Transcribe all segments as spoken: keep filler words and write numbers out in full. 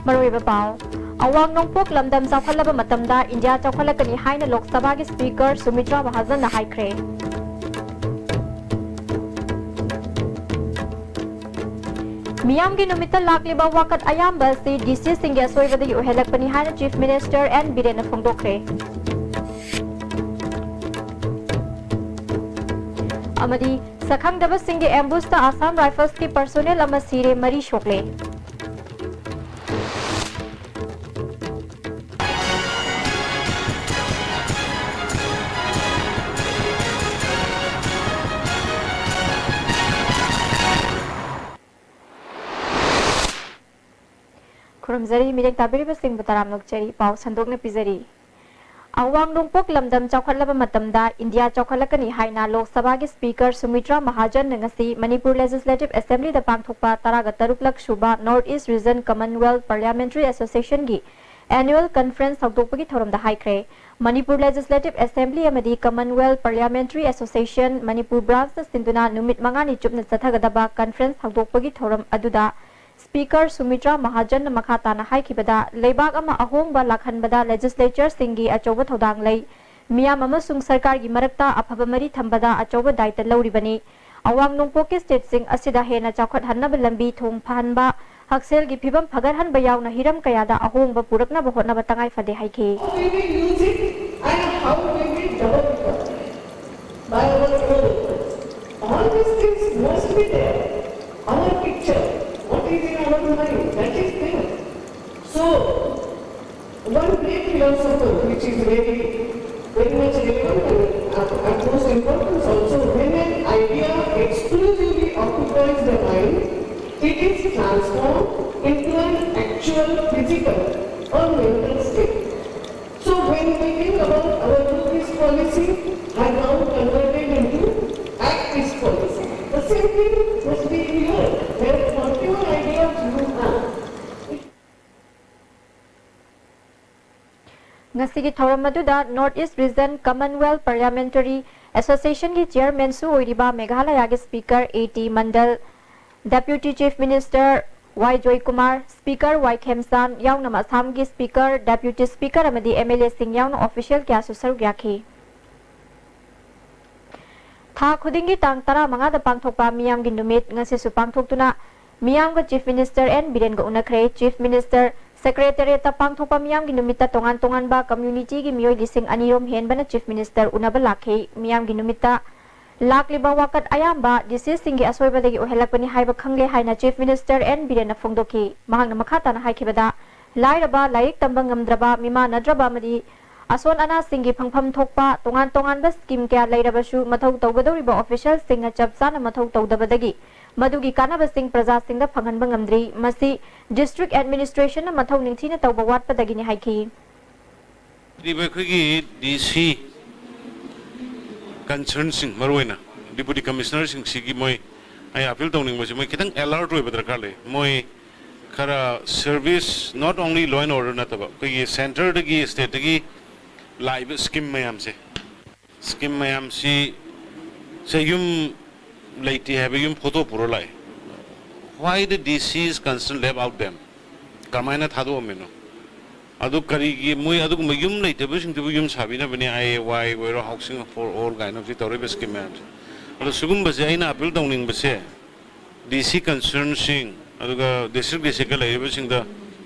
ꯃꯔꯨꯑꯣꯏꯕ ꯄꯥꯎ꯫ ꯑꯋꯥꯡ ꯅꯣꯡꯄꯣꯛ ꯂꯝꯗꯝ ꯆꯥꯎꯈꯠꯂꯕ ꯃꯇꯝꯗ ꯏꯟꯗꯤꯌꯥ ꯆꯥꯎꯈꯠꯂꯛꯀꯅꯤ ꯍꯥꯏꯅ ꯂꯣꯛ ꯁꯚꯥꯒꯤ ꯁ꯭ꯄꯤꯀꯔ ꯁꯨꯃꯤꯇ꯭ꯔꯥ ꯃꯍꯥꯖꯟꯅ ꯍꯥꯏꯈ꯭ꯔꯦ꯫ ꯃꯤꯌꯥꯝꯒꯤ ꯅꯨꯃꯤꯠꯇ ꯂꯥꯛꯂꯤꯕ ꯋꯥꯀꯠ ꯑꯌꯥꯝꯕ ꯑꯁꯤ ꯗꯤ ꯁꯤꯁꯤꯡꯒꯤ ꯑꯁꯣꯏꯕꯗꯒꯤ ꯑꯣꯏꯍꯜꯂꯛꯄꯅꯤ ꯍꯥꯏꯅ ꯆꯤꯐ ꯃꯤꯅꯤꯁꯇꯔ ꯑꯦꯟ ꯕꯤꯔꯦꯟꯅ ꯐꯣꯡꯗꯣꯛꯈ꯭ꯔꯦ꯫ ꯑꯃꯗꯤ ꯁꯛꯈꯪꯗꯕꯁꯤꯡꯒꯤ ꯑꯦꯝꯕꯨꯁꯇ ꯑꯁꯥꯝ ꯔꯥꯏꯐꯜꯁꯀꯤ ꯄꯔꯁꯣꯅꯦꯜ ꯑꯃ ꯁꯤꯔꯦ, ꯃꯔꯤ ꯁꯣꯛꯂꯦ꯫ ꯈꯨꯔꯨꯝꯖꯔꯤ, ꯃꯤꯔꯦꯞ ꯇꯥꯕꯤꯔꯤꯕꯁꯤꯡꯕꯨ ꯇꯔꯥꯝꯅ ꯑꯣꯛꯆꯔꯤ꯫ ꯄꯥꯎ ꯁꯟꯗꯣꯛꯅ ꯄꯤꯖꯔꯤ꯫ ꯑꯋꯥꯡ ꯅꯣꯡꯄꯣꯛ ꯂꯝꯗꯝ ꯆꯥꯎꯈꯠꯂꯕ ꯃꯇꯝꯗ ꯏꯟꯗꯤꯌꯥ ꯆꯥꯎꯈꯠꯂꯛꯀꯅꯤ ꯍꯥꯏꯅ ꯂꯣꯛ ꯁꯚꯥꯒꯤ ꯁ꯭ꯄꯤꯀꯔ ꯁꯨꯃꯤꯇ꯭ꯔꯥ ꯃꯍꯥꯖꯟꯅ ꯉꯁꯤ ꯃꯅꯤꯄꯨꯔ ꯂꯦꯖꯤꯁꯂꯦꯇꯤꯚ ꯑꯦꯁꯦꯝꯕ꯭ꯂꯤꯗ ꯄꯥꯡꯊꯣꯛꯄ ꯇꯔꯥꯒ ꯇꯔꯨꯛꯂꯛ ꯁꯨꯕ north east region Commonwealth parliamentary ꯑꯦꯁꯣꯁꯤꯌꯦꯁꯟꯒꯤ ꯑꯦꯅꯨꯑꯦꯜ ꯀꯟꯐꯔꯦꯟꯁ ꯍꯧꯗꯣꯛꯄꯒꯤ ꯊꯧꯔꯝꯗ ꯍꯥꯏꯈ꯭ꯔꯦ꯫ ꯃꯅꯤꯄꯨꯔ ꯂꯦꯖꯤꯁꯂꯦꯇꯤꯚ ꯑꯦꯁꯦꯝꯕ꯭ꯂꯤ ꯑꯃꯗꯤ ꯀꯃꯟꯋꯦꯜꯊ ꯄꯥꯔꯂꯤꯌꯥꯃꯦꯟꯇꯔꯤ ꯑꯦꯁꯣꯁꯤꯌꯦꯁꯟ ꯃꯅꯤꯄꯨꯔ ꯕ꯭ꯔꯥꯟꯆꯇ ꯁꯤꯟꯗꯨꯅ ꯅꯨꯃꯤꯠ ꯃꯉꯥꯅꯤ ꯆꯨꯞꯅ ꯆꯠꯊꯒꯗꯕ ꯀꯟꯐꯔꯦꯟꯁ ꯍꯧꯗꯣꯛꯄꯒꯤ ꯊꯧꯔꯝ ꯑꯗꯨꯗ ꯁ꯭ꯄꯤꯀꯔ ꯁꯨꯃꯤꯇ꯭ꯔꯥ ꯃꯍꯥꯖꯟꯅ ꯃꯈꯥ ꯇꯥꯅ ꯍꯥꯏꯈꯤꯕꯗ, ꯂꯩꯕꯥꯛ ꯑꯃ ꯑꯍꯣꯡꯕ ꯂꯥꯛꯍꯟꯕꯗ ꯂꯦꯖꯤꯁꯂꯦꯆꯔꯁꯤꯡꯒꯤ ꯑꯆꯧꯕ ꯊꯧꯗꯥꯡ ꯂꯩ꯫ ꯃꯤꯌꯥꯝ ꯑꯃꯁꯨꯡ ꯁꯔꯀꯥꯔꯒꯤ ꯃꯔꯛꯇ ꯑꯐꯕ ꯃꯔꯤ ꯊꯝꯕꯗ ꯑꯆꯧꯕ ꯗꯥꯏꯇ ꯂꯧꯔꯤꯕꯅꯤ꯫ ꯑꯋꯥꯡ ꯅꯣꯡꯄꯣꯛꯀꯤ ꯁ꯭ꯇꯦꯠꯁꯤꯡ ꯑꯁꯤꯗ ꯍꯦꯟꯅ ꯆꯥꯎꯈꯠꯍꯟꯅꯕ ꯂꯝꯕꯤ ꯊꯣꯡ ꯐꯍꯟꯕ, ꯍꯛꯁꯦꯜꯒꯤ ꯐꯤꯕꯝ ꯐꯒꯠꯍꯟꯕ ꯌꯥꯎꯅ ꯍꯤꯔꯝ ꯀꯌꯥꯗ ꯑꯍꯣꯡꯕ ꯄꯨꯔꯛꯅꯕ ꯍꯣꯠꯅꯕ ꯇꯉꯥꯏ ꯐꯗꯦ ꯍꯥꯏꯈꯤ꯫ How we will use it and how we will develop it by our own. All these things must be there. Our picture, what is in our mind, that is there. So, one great philosopher, which is very, very much relevant and at, at most importance also, when an idea exclusively occupies the mind, it is transformed into an actual physical or mental state. So when we think about our do this policy, have now converted into act this policy. The same thing must be here, where whatever ideas you have, ꯉꯁꯤꯒꯤ ꯊꯧꯔꯝ ꯑꯗꯨꯗ north east region Commonwealth parliamentary ꯑꯦꯁꯣꯁꯤꯌꯦꯁꯟꯒꯤ ꯆꯤꯌꯔꯃꯦꯟꯁꯨ ꯑꯣꯏꯔꯤꯕ ꯃꯦꯘꯥꯂꯌꯥꯒꯤ speaker A T Mandal, deputy chief minister Y Joykumar, speaker Y Khemchand ꯌꯥꯎꯅ ꯑꯁꯥꯝꯒꯤ speaker, deputy speaker ꯑꯃꯗꯤ ꯑꯦꯝ ꯑꯦꯜ ꯑꯦꯁꯤꯡ ꯌꯥꯎꯅ ꯑꯣꯐꯤꯁꯤꯌꯦꯜ ꯀꯌꯥꯁꯨ ꯁꯔꯨꯛ ꯌꯥꯈꯤ꯫ ꯊꯥ ꯈꯨꯗꯤꯡꯒꯤ ꯇꯥꯡ ꯇꯔꯥꯃꯉꯥꯗ ꯄꯥꯡꯊꯣꯛꯄ ꯃꯤꯌꯥꯝꯒꯤ ꯅꯨꯃꯤꯠ ꯉꯁꯤꯁꯨ ꯄꯥꯡꯊꯣꯛꯇꯨꯅ ꯃꯤꯌꯥꯝꯒ ꯆꯤꯐ ꯃꯤꯅꯤꯁꯇꯔ ꯑꯦꯟ ꯕꯤꯔꯦꯟꯒ ꯎꯅꯈ꯭ꯔꯦ꯫ ꯆꯤꯐ ꯃꯤꯅꯤꯁꯇꯔ ꯁꯦꯀ꯭ꯔꯦꯇꯦꯔꯤꯌꯦꯠꯇ ꯄꯥꯡꯊꯣꯛꯄ ꯃꯤꯌꯥꯝꯒꯤ ꯅꯨꯃꯤꯠꯇ ꯇꯣꯉꯥꯟ ꯇꯣꯉꯥꯟꯕ ꯀꯝꯃ꯭ꯌꯨꯅꯤꯇꯤꯒꯤ ꯃꯤꯑꯣꯏ ꯂꯤꯁꯤꯡ ꯑꯅꯤꯔꯣꯝ ꯍꯦꯟꯕꯅ ꯆꯤꯐ ꯃꯤꯅꯤꯁꯇꯔ ꯎꯅꯕ ꯂꯥꯛꯈꯤ꯫ ꯃꯤꯌꯥꯝꯒꯤ ꯅꯨꯃꯤꯠꯇ ꯂꯥꯛꯂꯤꯕ ꯋꯥꯀꯠ ꯑꯌꯥꯝꯕ ꯗꯤ ꯁꯤꯁꯤꯡꯒꯤ ꯑꯁꯣꯏꯕꯗꯒꯤ ꯑꯣꯏꯍꯜꯂꯛꯄꯅꯤ ꯍꯥꯏꯕ ꯈꯪꯂꯦ ꯍꯥꯏꯅ ꯆꯤꯐ ꯃꯤꯅꯤꯁꯇꯔ ꯑꯦꯟ ꯕꯤꯔꯦꯟꯅ ꯐꯣꯡꯗꯣꯛꯈꯤ꯫ ꯃꯍꯥꯛꯅ ꯃꯈꯥ ꯇꯥꯅ ꯍꯥꯏꯈꯤꯕꯗ, ꯂꯥꯏꯔꯕ, ꯂꯥꯏꯔꯤꯛ ꯇꯝꯕ ꯉꯝꯗ꯭ꯔꯕ, ꯃꯤꯃꯥꯟꯅꯗ꯭ꯔꯕ ꯑꯃꯗꯤ ꯑꯁꯣꯟ ꯑꯅꯥꯁꯤꯡꯒꯤ ꯐꯪꯐꯝ ꯊꯣꯛꯄ ꯇꯣꯉꯥꯟ ꯇꯣꯉꯥꯟꯕ ꯁ꯭ꯀꯤꯝ ꯀꯌꯥ ꯂꯩꯔꯕꯁꯨ, ꯃꯊꯧ ꯇꯧꯒꯗꯧꯔꯤꯕ ꯑꯣꯐꯤꯁꯤꯌꯦꯜꯁꯤꯡꯅ ꯆꯞ ꯆꯥꯅ ꯃꯊꯧ ꯇꯧꯗꯕꯗꯒꯤ ꯃꯗꯨꯒꯤ ꯀꯥꯟꯅꯕꯁꯤꯡ ꯄ꯭ꯔꯖꯥꯁꯤꯡꯗ ꯐꯪꯍꯟꯕ ꯉꯝꯗ꯭ꯔꯤ꯫ ꯃꯁꯤ ꯗꯤꯁꯇ꯭ꯔꯤꯛ ꯑꯦꯗꯃꯤꯅꯤꯁꯇ꯭ꯔꯦꯁꯟꯅ ꯃꯊꯧ ꯅꯤꯡꯊꯤꯅ ꯇꯧꯕ ꯋꯥꯠꯄꯗꯒꯤꯅꯤ ꯍꯥꯏꯈꯤ꯫ ꯍꯥꯏꯔꯤꯕ ꯑꯩꯈꯣꯏꯒꯤ ꯗꯤ ꯁꯤ ꯀꯟꯁꯔꯟꯁꯤꯡ, ꯃꯔꯨꯑꯣꯏꯅ ꯗꯤꯄꯨꯇꯤ ꯀꯃꯤꯁꯅꯔꯁꯤꯡꯁꯤꯒꯤ ꯃꯣꯏ, ꯑꯩ ꯑꯄꯤꯜ ꯇꯧꯅꯤꯡꯕꯁꯤ, ꯃꯣꯏ ꯈꯤꯇꯪ ꯑꯦꯂꯔꯠ ꯑꯣꯏꯕ ꯗꯔꯀꯥꯔ ꯂꯩ꯫ ꯃꯣꯏ ꯈꯔ service, not only law and order ꯅꯠꯇꯕ, ꯑꯩꯈꯣꯏꯒꯤ ꯁꯦꯟꯇꯔꯗꯒꯤ, ꯁ꯭ꯇꯦꯠꯇꯒꯤ ꯂꯥꯛꯏꯕ ꯁ꯭ꯀꯤꯝ ꯃꯌꯥꯝꯁꯦ, ꯁ꯭ꯀꯤꯝ ꯃꯌꯥꯝꯁꯤ ꯁꯦ ꯌꯨꯝ ꯂꯩꯇꯦ ꯍꯥꯏꯕ ꯌꯨꯝ ꯐꯣꯇꯣ ꯄꯨꯔ ꯂꯥꯛꯑꯦ꯫ Why the D C is concerned left out them? ꯀꯃꯥꯏꯅ ꯊꯥꯗꯣꯛꯑꯝꯃꯤꯅꯣ? ꯑꯗꯨ ꯀꯔꯤꯒꯤ ꯃꯣꯏ ꯑꯗꯨꯒꯨꯝꯕ ꯌꯨꯝ ꯂꯩꯇꯕꯁꯤꯡꯗꯨꯕꯨ ꯌꯨꯝ ꯁꯥꯕꯤꯅꯕꯅꯦ, I A Y ꯑꯣꯏꯔꯣ, Housing for All ꯀꯥꯏꯅ ꯍꯧꯖꯤꯛ ꯇꯧꯔꯤꯕ ꯁ꯭ꯀꯤꯝ ꯃꯌꯥꯝꯁꯦ꯫ ꯑꯗꯣ ꯁꯤꯒꯨꯝꯕꯁꯦ ꯑꯩꯅ ꯑꯄꯤꯜ ꯇꯧꯅꯤꯡꯕꯁꯦ, ꯗꯤ ꯁꯤ ꯀꯟꯁꯔꯟꯁꯤꯡ, ꯑꯗꯨꯒ ꯗꯤꯁꯇ꯭ꯔꯤꯛ ꯗꯤꯁꯇ꯭ꯔꯤꯛꯀ ꯂꯩꯔꯤꯕꯁꯤꯡꯗ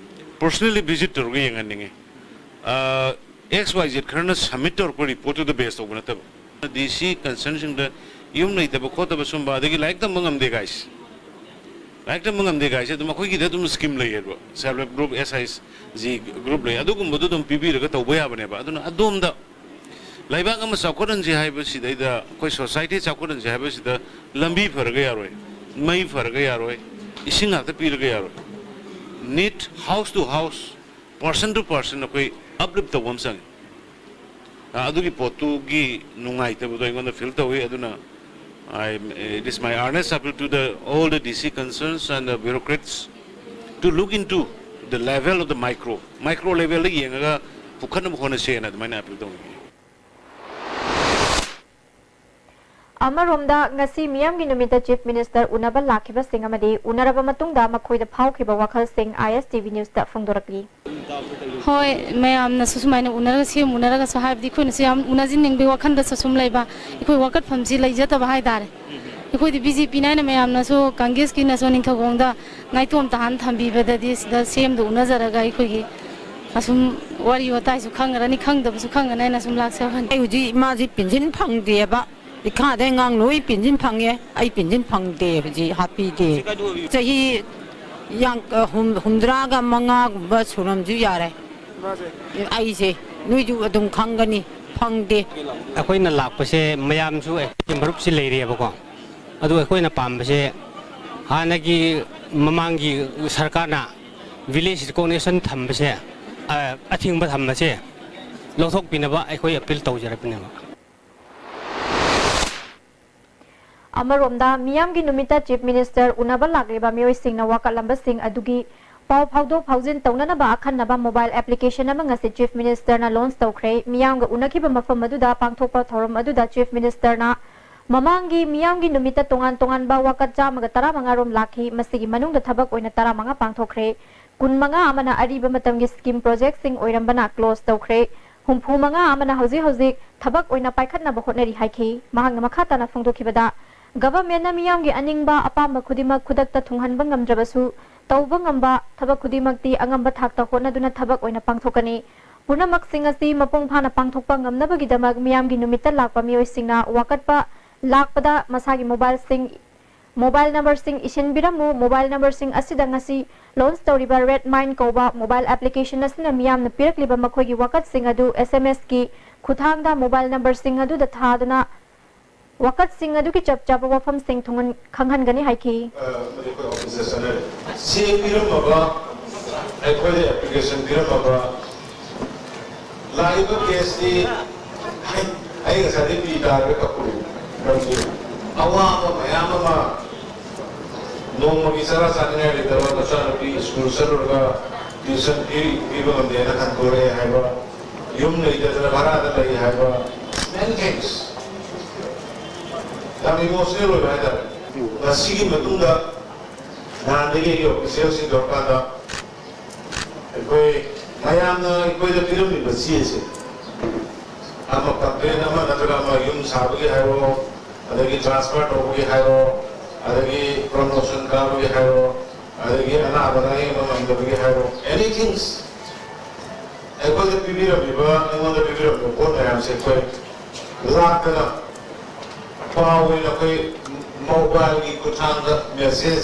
ꯄꯔꯁꯅꯦꯜꯂꯤ ꯚꯤꯖꯤꯠ ꯇꯧꯔꯒ ꯌꯦꯡꯍꯟꯅꯤꯡꯉꯤ꯫ ꯑꯦꯛꯁ ꯋꯥꯏ ꯖꯦꯠ ꯈꯔꯅ ꯁꯕꯃꯤꯠ ꯇꯧꯔꯛꯄ ꯔꯤꯄꯣꯔꯠꯇꯨꯗ ꯕꯦꯁ ꯇꯧꯕ ꯅꯠꯇꯕ꯫ ꯗꯤ ꯁꯤ ꯀꯟꯁꯔꯟꯁꯤꯡꯗ ꯌꯨꯝ ꯂꯩꯇꯕ ꯈꯣꯠꯇꯕ ꯁꯨꯝꯕ, ꯑꯗꯒꯤ ꯂꯥꯏꯔꯤꯛ ꯇꯝꯕ ꯉꯝꯗꯦ ꯀꯥꯏꯁꯦ, ꯂꯥꯏꯔꯤꯛ ꯇꯝꯕ ꯉꯝꯗꯦ ꯀꯥꯏꯁꯦ ꯑꯗꯨꯝ ꯑꯩꯈꯣꯏꯒꯤꯗ ꯑꯗꯨꯝ ꯁ꯭ꯀꯤꯝ ꯂꯩꯌꯦꯕ, ꯁꯦꯜꯐ ꯍꯦꯜꯞ ꯒ꯭ꯔꯨꯞ, ꯑꯦꯁ ꯑꯩꯆ ꯖꯤ ꯒ꯭ꯔꯨꯞ ꯂꯩ, ꯑꯗꯨꯒꯨꯝꯕꯗꯨ ꯑꯗꯨꯝ ꯄꯤꯕꯤꯔꯒ ꯇꯧꯕ ꯌꯥꯕꯅꯦꯕ꯫ ꯑꯗꯨꯅ ꯑꯗꯣꯝꯗ ꯂꯩꯕꯥꯛ ꯑꯃ ꯆꯥꯎꯈꯠꯍꯟꯁꯤ ꯍꯥꯏꯕꯁꯤꯗꯩꯗ, ꯑꯩꯈꯣꯏ ꯁꯣꯁꯥꯏꯇꯤ ꯆꯥꯎꯈꯠꯍꯟꯁꯤ ꯍꯥꯏꯕꯁꯤꯗ ꯂꯝꯕꯤ ꯐꯔꯒ ꯌꯥꯔꯣꯏ, ꯃꯩ ꯐꯔꯒ ꯌꯥꯔꯣꯏ, ꯏꯁꯤꯡ ꯉꯥꯛꯇ ꯄꯤꯔꯒ ꯌꯥꯔꯣꯏ꯫ Need house to house, person to person ꯑꯩꯈꯣꯏ ꯑꯞꯂꯤꯐ ꯇꯧꯕ ꯑꯃ ꯆꯪꯉꯤ꯫ ꯑ, ꯑꯗꯨꯒꯤ ꯄꯣꯠꯇꯨꯒꯤ ꯅꯨꯡꯉꯥꯏꯇꯕꯗꯣ ꯑꯩꯉꯣꯟꯗ ꯐꯤꯜ ꯇꯧꯏ꯫ ꯑꯗꯨꯅ I, it is my earnest appeal to the, all the D C concerns and the bureaucrats to look into the level of the micro, micro levelꯗ ꯌꯦꯡꯉꯒ ꯄꯨꯈꯠꯅꯕ ꯍꯣꯠꯅꯁꯦꯅ ꯑꯗꯨꯃꯥꯏꯅ ꯑꯄꯤꯜ ꯇꯧꯅꯤꯡꯉꯤ꯫ ꯑꯃꯔꯣꯝꯗ, ꯉꯁꯤ ꯃꯤꯌꯥꯝꯒꯤ ꯅꯨꯃꯤꯠꯇ Chief Minister ꯎꯅꯕ ꯂꯥꯛꯈꯤꯕꯁꯤꯡ ꯑꯃꯗꯤ ꯎꯅꯔꯕ ꯃꯇꯨꯡꯗ ꯃꯈꯣꯏꯗ ꯐꯥꯎꯈꯤꯕ ꯋꯥꯈꯜꯁꯤꯡ I S T V News ꯇ ꯐꯣꯡꯗꯣꯔꯛꯂꯤ꯫ ꯍꯣꯏ, ꯃꯌꯥꯝꯅꯁꯨ ꯁꯨꯃꯥꯏꯅ ꯎꯅꯔꯒ, ꯁꯤ ꯎꯅꯔꯒꯁꯨ, ꯍꯥꯏꯕꯗꯤ ꯑꯩꯈꯣꯏꯅꯁꯨ ꯌꯥꯝ ꯎꯅꯁꯤꯟꯅꯤꯡꯕꯒꯤ ꯋꯥꯈꯜꯗꯁꯨ ꯁꯨꯝ ꯂꯩꯕ, ꯑꯩꯈꯣꯏ ꯋꯥꯀꯠꯐꯝꯁꯤ ꯂꯩꯖꯗꯕ ꯍꯥꯏꯇꯥꯔꯦ꯫ ꯑꯩꯈꯣꯏꯗꯤ B J P ꯅ ꯑꯩꯅ ꯃꯌꯥꯝꯅꯁꯨ, ꯀꯪꯒ꯭ꯔꯦꯁꯀꯤꯅꯁꯨ ꯅꯤꯡꯊꯧꯈꯣꯡꯗ ꯅꯥꯏꯇꯣꯝ ꯇꯥꯍꯟ ꯊꯝꯕꯤꯕꯗꯗꯤ ꯁꯤꯗ ꯁꯦꯝꯗ ꯎꯅꯖꯔꯒ ꯑꯩꯈꯣꯏꯒꯤ ꯑꯁꯨꯝ ꯋꯥꯔꯤ ꯋꯥꯇꯥꯏꯁꯨ ꯈꯪꯉꯔꯅꯤ, ꯈꯪꯗꯕꯁꯨ ꯈꯪꯉꯅꯤ ꯍꯥꯏꯅ ꯁꯨꯝ ꯂꯥꯛꯆꯕꯅꯤ꯫ ꯑꯩ ꯍꯧꯖꯤꯛ ꯏꯃꯥꯁꯤ ꯄꯦꯟꯁꯤꯟ ꯐꯪꯗꯦꯕ, ꯏꯈꯥꯗꯩ ꯑꯉꯥꯡ ꯂꯣꯏ ꯄꯦꯟꯁꯤꯟ ꯐꯪꯉꯦ, ꯑꯩ ꯄꯦꯟꯁꯤꯟ ꯐꯪꯗꯦ, ꯍꯧꯖꯤꯛ ꯍꯥꯞꯄꯤꯗꯦ꯫ ꯆꯍꯤ ꯌꯥꯡ-, ꯍꯨꯝ-, ꯍꯨꯝꯗ꯭ꯔꯥꯒ ꯃꯉꯥꯒꯨꯝꯕ ꯁꯨꯔꯝꯁꯨ ꯌꯥꯔꯦ꯫ ꯑꯩꯁꯦ ꯅꯣꯏꯁꯨ ꯑꯗꯨꯝ ꯈꯪꯒꯅꯤ, ꯐꯪꯗꯦ꯫ ꯑꯩꯈꯣꯏꯅ ꯂꯥꯛꯄꯁꯦ ꯃꯌꯥꯝꯁꯨ ꯑꯩꯈꯣꯏꯒꯤ ꯃꯔꯨꯞꯁꯤ ꯂꯩꯔꯤꯑꯕꯀꯣ꯫ ꯑꯗꯨ ꯑꯩꯈꯣꯏꯅ ꯄꯥꯝꯕꯁꯦ ꯍꯥꯟꯅꯒꯤ ꯃꯃꯥꯡꯒꯤ ꯁꯔꯀꯥꯔꯅ village recognition ꯊꯝꯕꯁꯦ, ꯑ, ꯑꯊꯤꯡꯕ ꯊꯝꯕꯁꯦ ꯂꯧꯊꯣꯛꯄꯤꯅꯕ ꯑꯩꯈꯣꯏ appeal ꯇꯧꯖꯔꯛꯄꯅꯦꯕ꯫ ꯑꯃꯔꯣꯝꯗ, ꯃꯤꯌꯥꯝꯒꯤ ꯅꯨꯃꯤꯠꯇ Chief Minister ꯎꯅꯕ ꯂꯥꯛꯂꯤꯕ ꯃꯤꯑꯣꯏꯁꯤꯡꯅ ꯋꯥꯀꯠꯂꯝꯕꯁꯤꯡ ꯑꯗꯨꯒꯤ ꯄꯥꯎ ꯐꯥꯎꯗꯣꯛ ꯐꯥꯎꯖꯤꯟ ꯇꯧꯅꯅꯕ ꯑꯈꯟꯅꯕ mobile application ꯑꯃ ꯉꯁꯤ Chief Minister ꯅ launch ꯇꯧꯈ꯭ꯔꯦ꯫ ꯃꯤꯌꯥꯝꯒ ꯎꯅꯈꯤꯕ ꯃꯐꯝ ꯑꯗꯨꯗ ꯄꯥꯡꯊꯣꯛꯄ ꯊꯧꯔꯝ ꯑꯗꯨꯗ Chief Minister ꯅ ꯃꯃꯥꯡꯒꯤ ꯃꯤꯌꯥꯝꯒꯤ ꯅꯨꯃꯤꯠꯇ ꯇꯣꯉꯥꯟ ꯇꯣꯉꯥꯟꯕ ꯋꯥꯀꯠ ꯆꯥꯝꯃꯒ ꯇꯔꯥꯃꯉꯥ ꯔꯣꯝ ꯂꯥꯛꯈꯤ꯫ ꯃꯁꯤꯒꯤ ꯃꯅꯨꯡꯗ ꯊꯕꯛ ꯑꯣꯏꯅ ꯇꯔꯥꯃꯉꯥ ꯄꯥꯡꯊꯣꯛꯈ꯭ꯔꯦ꯫ ꯀꯨꯟꯃꯉꯥ ꯑꯃꯅ ꯑꯔꯤꯕ ꯃꯇꯝꯒꯤ scheme project ꯁꯤꯡ ꯑꯣꯏꯔꯝꯕꯅ close ꯇꯧꯈ꯭ꯔꯦ꯫ ꯍꯨꯝꯐꯨ ꯃꯉꯥ ꯑꯃꯅ ꯍꯧꯖꯤꯛ ꯍꯧꯖꯤꯛ ꯊꯕꯛ ꯑꯣꯏꯅ ꯄꯥꯏꯈꯠꯅꯕ ꯍꯣꯠꯅꯔꯤ ꯍꯥꯏꯈꯤ꯫ ꯃꯍꯥꯛꯅ ꯃꯈꯥ ꯇꯥꯅ ꯐꯣꯡꯗꯣꯛꯈꯤꯕꯗ, Government ꯅ ꯃꯤꯌꯥꯝꯒꯤ ꯑꯅꯤꯡꯕ ꯑꯄꯥꯝꯕ ꯈꯨꯗꯤꯡꯃꯛ ꯈꯨꯗꯛꯇ ꯊꯨꯡꯍꯟꯕ ꯉꯝꯗ꯭ꯔꯕꯁꯨ, ꯇꯧꯕ ꯉꯝꯕ ꯊꯕꯛ ꯈꯨꯗꯤꯡꯃꯛꯇꯤ ꯑꯉꯝꯕ ꯊꯥꯛꯇ ꯍꯣꯠꯅꯗꯨꯅ ꯊꯕꯛ ꯑꯣꯏꯅ ꯄꯥꯡꯊꯣꯛꯀꯅꯤ꯫ ꯄꯨꯝꯅꯃꯛꯁꯤꯡ ꯑꯁꯤ ꯃꯄꯨꯡ ꯐꯥꯅ ꯄꯥꯡꯊꯣꯛꯄ ꯉꯝꯅꯕꯒꯤꯗꯃꯛ ꯃꯤꯌꯥꯝꯒꯤ ꯅꯨꯃꯤꯠꯇ ꯂꯥꯛꯄ ꯃꯤꯑꯣꯏꯁꯤꯡꯅ ꯋꯥꯀꯠꯄ ꯂꯥꯛꯄꯗ ꯃꯁꯥꯒꯤ mobile ꯁꯤꯡ, mobile number ꯁꯤꯡ ꯏꯁꯤꯟꯕꯤꯔꯝꯃꯨ꯫ Mobile number ꯁꯤꯡ ꯑꯁꯤꯗ ꯉꯁꯤ launch ꯇꯧꯔꯤꯕ Red Mind ꯀꯧꯕ mobile application ꯑꯁꯤꯅ ꯃꯤꯌꯥꯝꯅ ꯄꯤꯔꯛꯂꯤꯕ ꯃꯈꯣꯏꯒꯤ ꯋꯥꯀꯠꯁꯤꯡ ꯑꯗꯨ S M S ꯀꯤ ꯈꯨꯠꯊꯥꯡꯗ mobile number ꯁꯤꯡ ꯑꯗꯨꯗ ꯊꯥꯗꯨꯅ ꯋꯥꯀꯠꯁꯤꯡ ꯑꯗꯨꯒꯤ ꯆꯞ ꯆꯥꯕ ꯋꯥꯐꯝꯁꯤꯡ ꯊꯨꯡꯍꯟ-, ꯈꯪꯍꯟꯒꯅꯤ ꯍꯥꯏꯈꯤ꯫ ꯑ, ꯃꯗꯨ ꯑꯩꯈꯣꯏ office ꯇ ꯆꯠꯅꯔꯦ꯫ ꯁꯤ ꯄꯤꯔꯝꯃꯕ, ꯑꯩꯈꯣꯏꯗ application ꯄꯤꯔꯝꯃꯕ, ꯂꯥꯛꯏꯕ case ꯇꯤ ꯑꯩ ꯉꯁꯥꯏꯗꯩ ꯄꯤ ꯇꯥꯔꯒ ꯀꯞꯄꯨꯔꯦ꯫ ꯃꯔꯝꯗꯤ ꯑꯋꯥꯕ ꯃꯌꯥꯝ ꯑꯃ, ꯅꯣꯡꯃꯒꯤ ꯆꯔꯥ ꯆꯥꯅꯤꯡꯉꯥꯏ ꯂꯩꯇꯕ ꯃꯆꯥꯅꯨꯄꯤ school ꯆꯠꯂꯨꯔꯒ tuition fee ꯄꯤꯕ ꯉꯝꯗꯦꯅ ꯍꯟꯗꯣꯔꯛꯑꯦ ꯍꯥꯏꯕ, ꯌꯨꯝ ꯂꯩꯇꯗꯅ ꯚꯔꯥꯗ ꯂꯩ ꯍꯥꯏꯕ, many things꯫ ꯌꯥꯝ ꯏꯃꯣꯁꯅꯦꯜ ꯑꯣꯏꯕ ꯍꯥꯏꯇꯥꯔꯦ꯫ ꯉꯁꯤꯒꯤ ꯃꯇꯨꯡꯗ ꯅꯍꯥꯟꯗꯒꯤ ꯑꯩꯒꯤ ꯑꯣꯐꯤꯁꯤꯌꯦꯜꯁꯤꯡ ꯇꯧꯔꯀꯥꯟꯗ ꯑꯩꯈꯣꯏ ꯃꯌꯥꯝꯅ ꯑꯩꯈꯣꯏꯗ ꯄꯤꯔꯝꯃꯤꯕ ꯆꯦꯁꯦ, ꯑꯃ ꯀꯝꯄ꯭ꯂꯦꯟ ꯑꯃ ꯅꯠꯇ꯭ꯔꯒ ꯑꯃ, ꯌꯨꯝ ꯁꯥꯕꯒꯤ ꯍꯥꯏꯔꯣ, ꯑꯗꯒꯤ ꯇ꯭ꯔꯥꯟꯁꯐꯔ ꯇꯧꯕꯒꯤ ꯍꯥꯏꯔꯣ, ꯑꯗꯒꯤ ꯄ꯭ꯔꯣꯃꯣꯁꯟ ꯀꯥꯕꯒꯤ ꯍꯥꯏꯔꯣ, ꯑꯗꯒꯤ ꯑꯅꯥꯕ ꯂꯥꯌꯦꯡꯕ ꯉꯝꯗꯕꯒꯤ ꯍꯥꯏꯔꯣ, ꯑꯦꯅꯤꯊꯤꯡ ꯑꯩꯈꯣꯏꯗ ꯄꯤꯕꯤꯔꯝꯃꯤꯕ, ꯑꯩꯉꯣꯟꯗ ꯄꯤꯕꯤꯔꯝꯃꯤꯕ ꯄꯣꯠ ꯃꯌꯥꯝꯁꯦ ꯑꯩꯈꯣꯏ ꯂꯥꯛꯇꯅ ꯄꯥꯎ ꯑꯣꯏꯅ ꯑꯩꯈꯣꯏ ꯃꯣꯕꯥꯏꯜꯒꯤ ꯈꯨꯠꯊꯥꯡꯗ ꯃꯦꯁꯦꯖ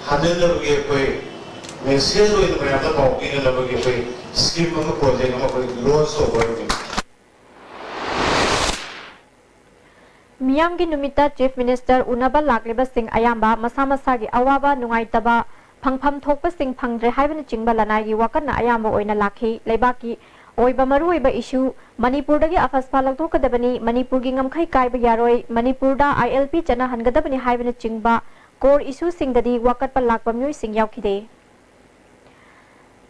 ꯍꯟꯖꯤꯟꯅꯕꯒꯤ, ꯑꯩꯈꯣꯏ ꯃꯦꯁꯦꯖ ꯑꯣꯏꯅ ꯃꯌꯥꯝꯗ ꯄꯥꯎ ꯄꯤꯅꯅꯕꯒꯤ ꯑꯩꯈꯣꯏ ꯁ꯭ꯀꯤꯝ ꯑꯃ, ꯄ꯭ꯔꯣꯖꯦꯛ ꯑꯃ ꯑꯩꯈꯣꯏ ꯂꯣꯟꯆ ꯇꯧꯕ ꯍꯥꯏꯕꯅꯤ꯫ ꯃꯤꯌꯥꯝꯒꯤ ꯅꯨꯃꯤꯠꯇ ꯆꯤꯐ ꯃꯤꯅꯤꯁꯇꯔ ꯎꯅꯕ ꯂꯥꯛꯂꯤꯕꯁꯤꯡ ꯑꯌꯥꯝꯕ ꯃꯁꯥ ꯃꯁꯥꯒꯤ ꯑꯋꯥꯕ ꯅꯨꯡꯉꯥꯏꯇꯕ ꯐꯪꯐꯝ ꯊꯣꯛꯄꯁꯤꯡ ꯐꯪꯗ꯭ꯔꯦ ꯍꯥꯏꯕꯅꯆꯤꯡꯕ ꯂꯅꯥꯏꯒꯤ ꯋꯥꯀꯠꯅ ꯑꯌꯥꯝꯕ ꯑꯣꯏꯅ ꯂꯥꯛꯈꯤ꯫ ꯂꯩꯕꯥꯛꯀꯤ ꯑꯣꯏꯕ ꯃꯔꯨꯑꯣꯏꯕ ꯏꯁꯨ, ꯃꯅꯤꯄꯨꯔꯗꯒꯤ ꯑꯐꯁꯄꯥ ꯂꯧꯊꯣꯛꯀꯗꯕꯅꯤ, ꯃꯅꯤꯄꯨꯔꯒꯤ ꯉꯝꯈꯩ ꯀꯥꯏꯕ ꯌꯥꯔꯣꯏ, ꯃꯅꯤꯄꯨꯔꯗ ꯑꯥꯏ ꯑꯦꯜ ꯄꯤ ꯆꯠꯅꯍꯟꯒꯗꯕꯅꯤ ꯍꯥꯏꯕꯅꯆꯤꯡꯕ ꯀꯣꯔ ꯏꯁꯨꯁꯤꯡꯗꯗꯤ ꯋꯥꯀꯠꯄ ꯂꯥꯛꯄ ꯃꯤꯑꯣꯏꯁꯤꯡ ꯌꯥꯎꯈꯤꯗꯦ꯫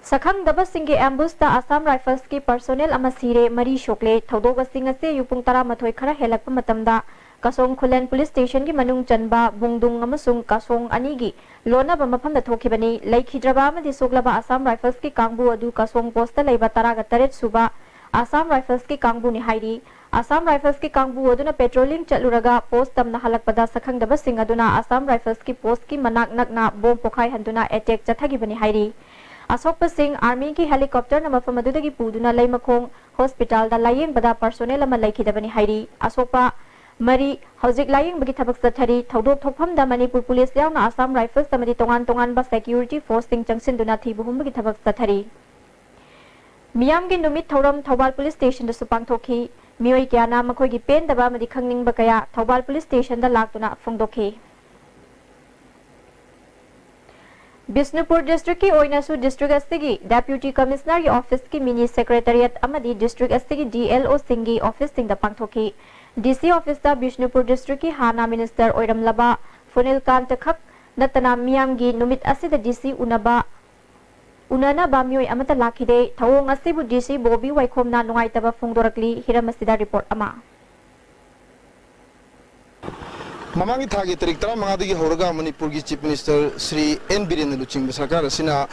ꯁꯛꯈꯪꯗꯕꯁꯤꯡꯒꯤ ꯑꯦꯝꯕꯨꯁꯇ ꯑꯁꯥꯝ ꯔꯥꯏꯐꯜꯁꯀꯤ ꯄꯔꯁꯣꯅꯦꯜ ꯑꯃ ꯁꯤꯔꯦ, ꯃꯔꯤ ꯁꯣꯛꯂꯦ꯫ ꯊꯧꯗꯣꯛ ꯑꯁꯤ ꯉꯁꯤ ꯑꯌꯨꯛ ꯄꯨꯡ ꯇꯔꯥꯃꯥꯊꯣꯏ ꯈꯔ ꯍꯦꯜꯂꯛꯄ ꯃꯇꯝꯗ ꯀꯁꯣꯡ ꯈꯨꯂꯦꯟ ꯄꯨꯂꯤꯁ ꯁ꯭ꯇꯦꯁꯟꯒꯤ ꯃꯅꯨꯡ ꯆꯟꯕ ꯕꯨꯡꯗꯨꯡ ꯑꯃꯁꯨꯡ ꯀꯁꯣꯡ ꯑꯅꯤꯒꯤ ꯂꯣꯟꯅꯕ ꯃꯐꯝꯗ ꯊꯣꯛꯈꯤꯕꯅꯤ꯫ ꯂꯩꯈꯤꯗ꯭ꯔꯕ ꯑꯃꯗꯤ ꯁꯣꯛꯂꯕ ꯑꯁꯥꯝ ꯔꯥꯏꯐꯜꯁꯀꯤ ꯀꯥꯡꯕꯨ ꯑꯗꯨ ꯀꯁꯣꯡ ꯄꯣꯁꯇ ꯂꯩꯕ ꯇꯔꯥꯒ ꯇꯔꯦꯠ ꯁꯨꯕ ꯑꯁꯥꯝ ꯔꯥꯏꯐꯜꯁꯀꯤ ꯀꯥꯡꯕꯨꯅꯤ ꯍꯥꯏꯔꯤ꯫ ꯑꯁꯥꯝ ꯔꯥꯏꯐꯜꯁꯀꯤ ꯀꯥꯡꯕꯨ ꯑꯗꯨꯅ ꯄꯦꯇ꯭ꯔꯣꯂꯤꯡ ꯆꯠꯂꯨꯔꯒ ꯄꯣꯁ ꯇꯝꯅ ꯍꯜꯂꯛꯄꯗ ꯁꯛꯈꯪꯗꯕꯁꯤꯡ ꯑꯗꯨꯅ ꯑꯁꯥꯝ ꯔꯥꯏꯐꯜꯁꯀꯤ ꯄꯣꯁꯀꯤ ꯃꯅꯥꯛ ꯅꯛꯅ ꯕꯣꯝ ꯄꯣꯈꯥꯏꯍꯟꯗꯨꯅ ꯑꯦꯇꯦꯛ ꯆꯠꯊꯈꯤꯕꯅꯤ ꯍꯥꯏꯔꯤ꯫ ꯑꯁꯣꯛꯄꯁꯤꯡ ꯑꯥꯔꯃꯤꯒꯤ ꯍꯦꯂꯤꯀꯣꯞꯇꯔꯅ ꯃꯐꯝ ꯑꯗꯨꯗꯒꯤ ꯄꯨꯗꯨꯅ ꯂꯩꯃꯈꯣꯡ ꯍꯣꯁꯄꯤꯇꯥꯜꯗ ꯂꯥꯌꯦꯡꯕꯗ ꯄꯔꯁꯣꯅꯦꯜ ꯑꯃ ꯂꯩꯈꯤꯗꯕꯅꯤ ꯍꯥꯏꯔꯤ꯫ ꯑꯁꯣꯛꯄ ꯃꯔꯤ ꯍꯧꯖꯤꯛ ꯂꯥꯌꯦꯡꯕꯒꯤ ꯊꯕꯛ ꯆꯠꯊꯔꯤ꯫ ꯊꯧꯗꯣꯛ ꯊꯣꯛꯐꯝꯗ ꯃꯅꯤꯄꯨꯔ ꯄꯨꯂꯤꯁ ꯌꯥꯎꯅ ꯑꯁꯥꯝ ꯔꯥꯏꯐꯜꯁ ꯑꯃꯗꯤ ꯇꯣꯉꯥꯟ ꯇꯣꯉꯥꯟꯕ ꯁꯦꯀ꯭ꯌꯨꯔꯤꯇꯤ ꯐꯣꯔꯁꯁꯤꯡ ꯆꯪꯁꯤꯟꯗꯨꯅ ꯊꯤꯕ ꯍꯨꯝꯕꯒꯤ ꯊꯕꯛ ꯆꯠꯊꯔꯤ꯫ ꯃꯤꯌꯥꯝꯒꯤ ꯅꯨꯃꯤꯠ ꯊꯧꯔꯝ ꯊꯧꯕꯥꯜ ꯄꯨꯂꯤꯁ ꯁ꯭ꯇꯦꯁꯟꯗꯁꯨ ꯄꯥꯡꯊꯣꯛꯈꯤ꯫ ꯃꯤꯑꯣꯏ ꯀꯌꯥꯅ ꯃꯈꯣꯏꯒꯤ ꯄꯦꯟꯗꯕ ꯑꯃꯗꯤ ꯈꯪꯅꯤꯡꯕ ꯀꯌꯥ ꯊꯧꯕꯥꯜ ꯄꯨꯂꯤꯁ ꯁ꯭ꯇꯦꯁꯟꯗ ꯂꯥꯛꯇꯨꯅ ꯐꯣꯡꯗꯣꯛꯈꯤ꯫ ꯕꯤꯁꯅꯨꯄꯨꯔ ꯗꯤꯁꯇ꯭ꯔꯤꯛꯀꯤ ꯑꯣꯏꯅꯁꯨ ꯗꯤꯁꯇ꯭ꯔꯤꯛ ꯑꯁꯤꯒꯤ ꯗꯦꯄ꯭ꯌꯨꯇꯤ ꯀꯃꯤꯁꯅꯔꯒꯤ ꯑꯣꯐꯤꯁꯀꯤ ꯃꯤꯅꯤ ꯁꯦꯀ꯭ꯔꯦꯇꯔꯤꯌꯦꯠ ꯑꯃꯗꯤ ꯗꯤꯁꯇ꯭ꯔꯤꯛ ꯑꯁꯤꯒꯤ ꯗꯤ ꯑꯦꯜ ꯑꯣꯁꯤꯡꯒꯤ ꯑꯣꯐꯤꯁꯁꯤꯡꯗ ꯄꯥꯡꯊꯣꯛꯈꯤ꯫ ꯗꯤ ꯁꯤ ꯑꯣꯐꯤꯁꯇ ꯕꯤꯁꯅꯨꯄꯨꯔ ꯗꯤꯁꯇ꯭ꯔꯤꯛꯀꯤ ꯍꯥꯟꯅ ꯃꯤꯅꯤꯁꯇꯔ ꯑꯣꯏꯔꯝꯂꯕ ꯐꯨꯅꯤꯜ ꯀꯥꯟꯇ ꯈꯛ ꯅꯠꯇꯅ ꯃꯤꯌꯥꯝꯒꯤ ꯅꯨꯃꯤꯠ ꯑꯁꯤꯗ ꯗꯤ ꯁꯤ ꯎꯅꯕ ꯎꯅꯅꯕ ꯃꯤꯑꯣꯏ ꯑꯃꯠꯇ ꯂꯥꯛꯈꯤꯗꯦ꯫ ꯊꯧꯑꯣꯡ ꯑꯁꯤꯕꯨ ꯗꯤ ꯁꯤ ꯕꯣꯕꯤ ꯋꯥꯏꯈꯣꯝꯅ ꯅꯨꯡꯉꯥꯏꯇꯕ ꯐꯣꯡꯗꯣꯔꯛꯂꯤ꯫ ꯍꯤꯔꯝ ꯑꯁꯤꯗ ꯔꯤꯄꯣꯔꯠ ꯑꯃ꯫ ꯃꯃꯥꯡꯒꯤ ꯊꯥꯒꯤ ꯇꯥꯔꯤꯛ ꯇꯔꯥꯃꯉꯥꯗꯒꯤ ꯍꯧꯔꯒ ꯃꯅꯤꯄꯨꯔꯒꯤ Chief Minister ꯁ꯭ꯔꯤ ꯑꯦꯟ ꯕꯤꯔꯦꯟꯅ ꯂꯨꯆꯤꯡꯕ ꯁꯔꯀꯥꯔ ꯑꯁꯤꯅ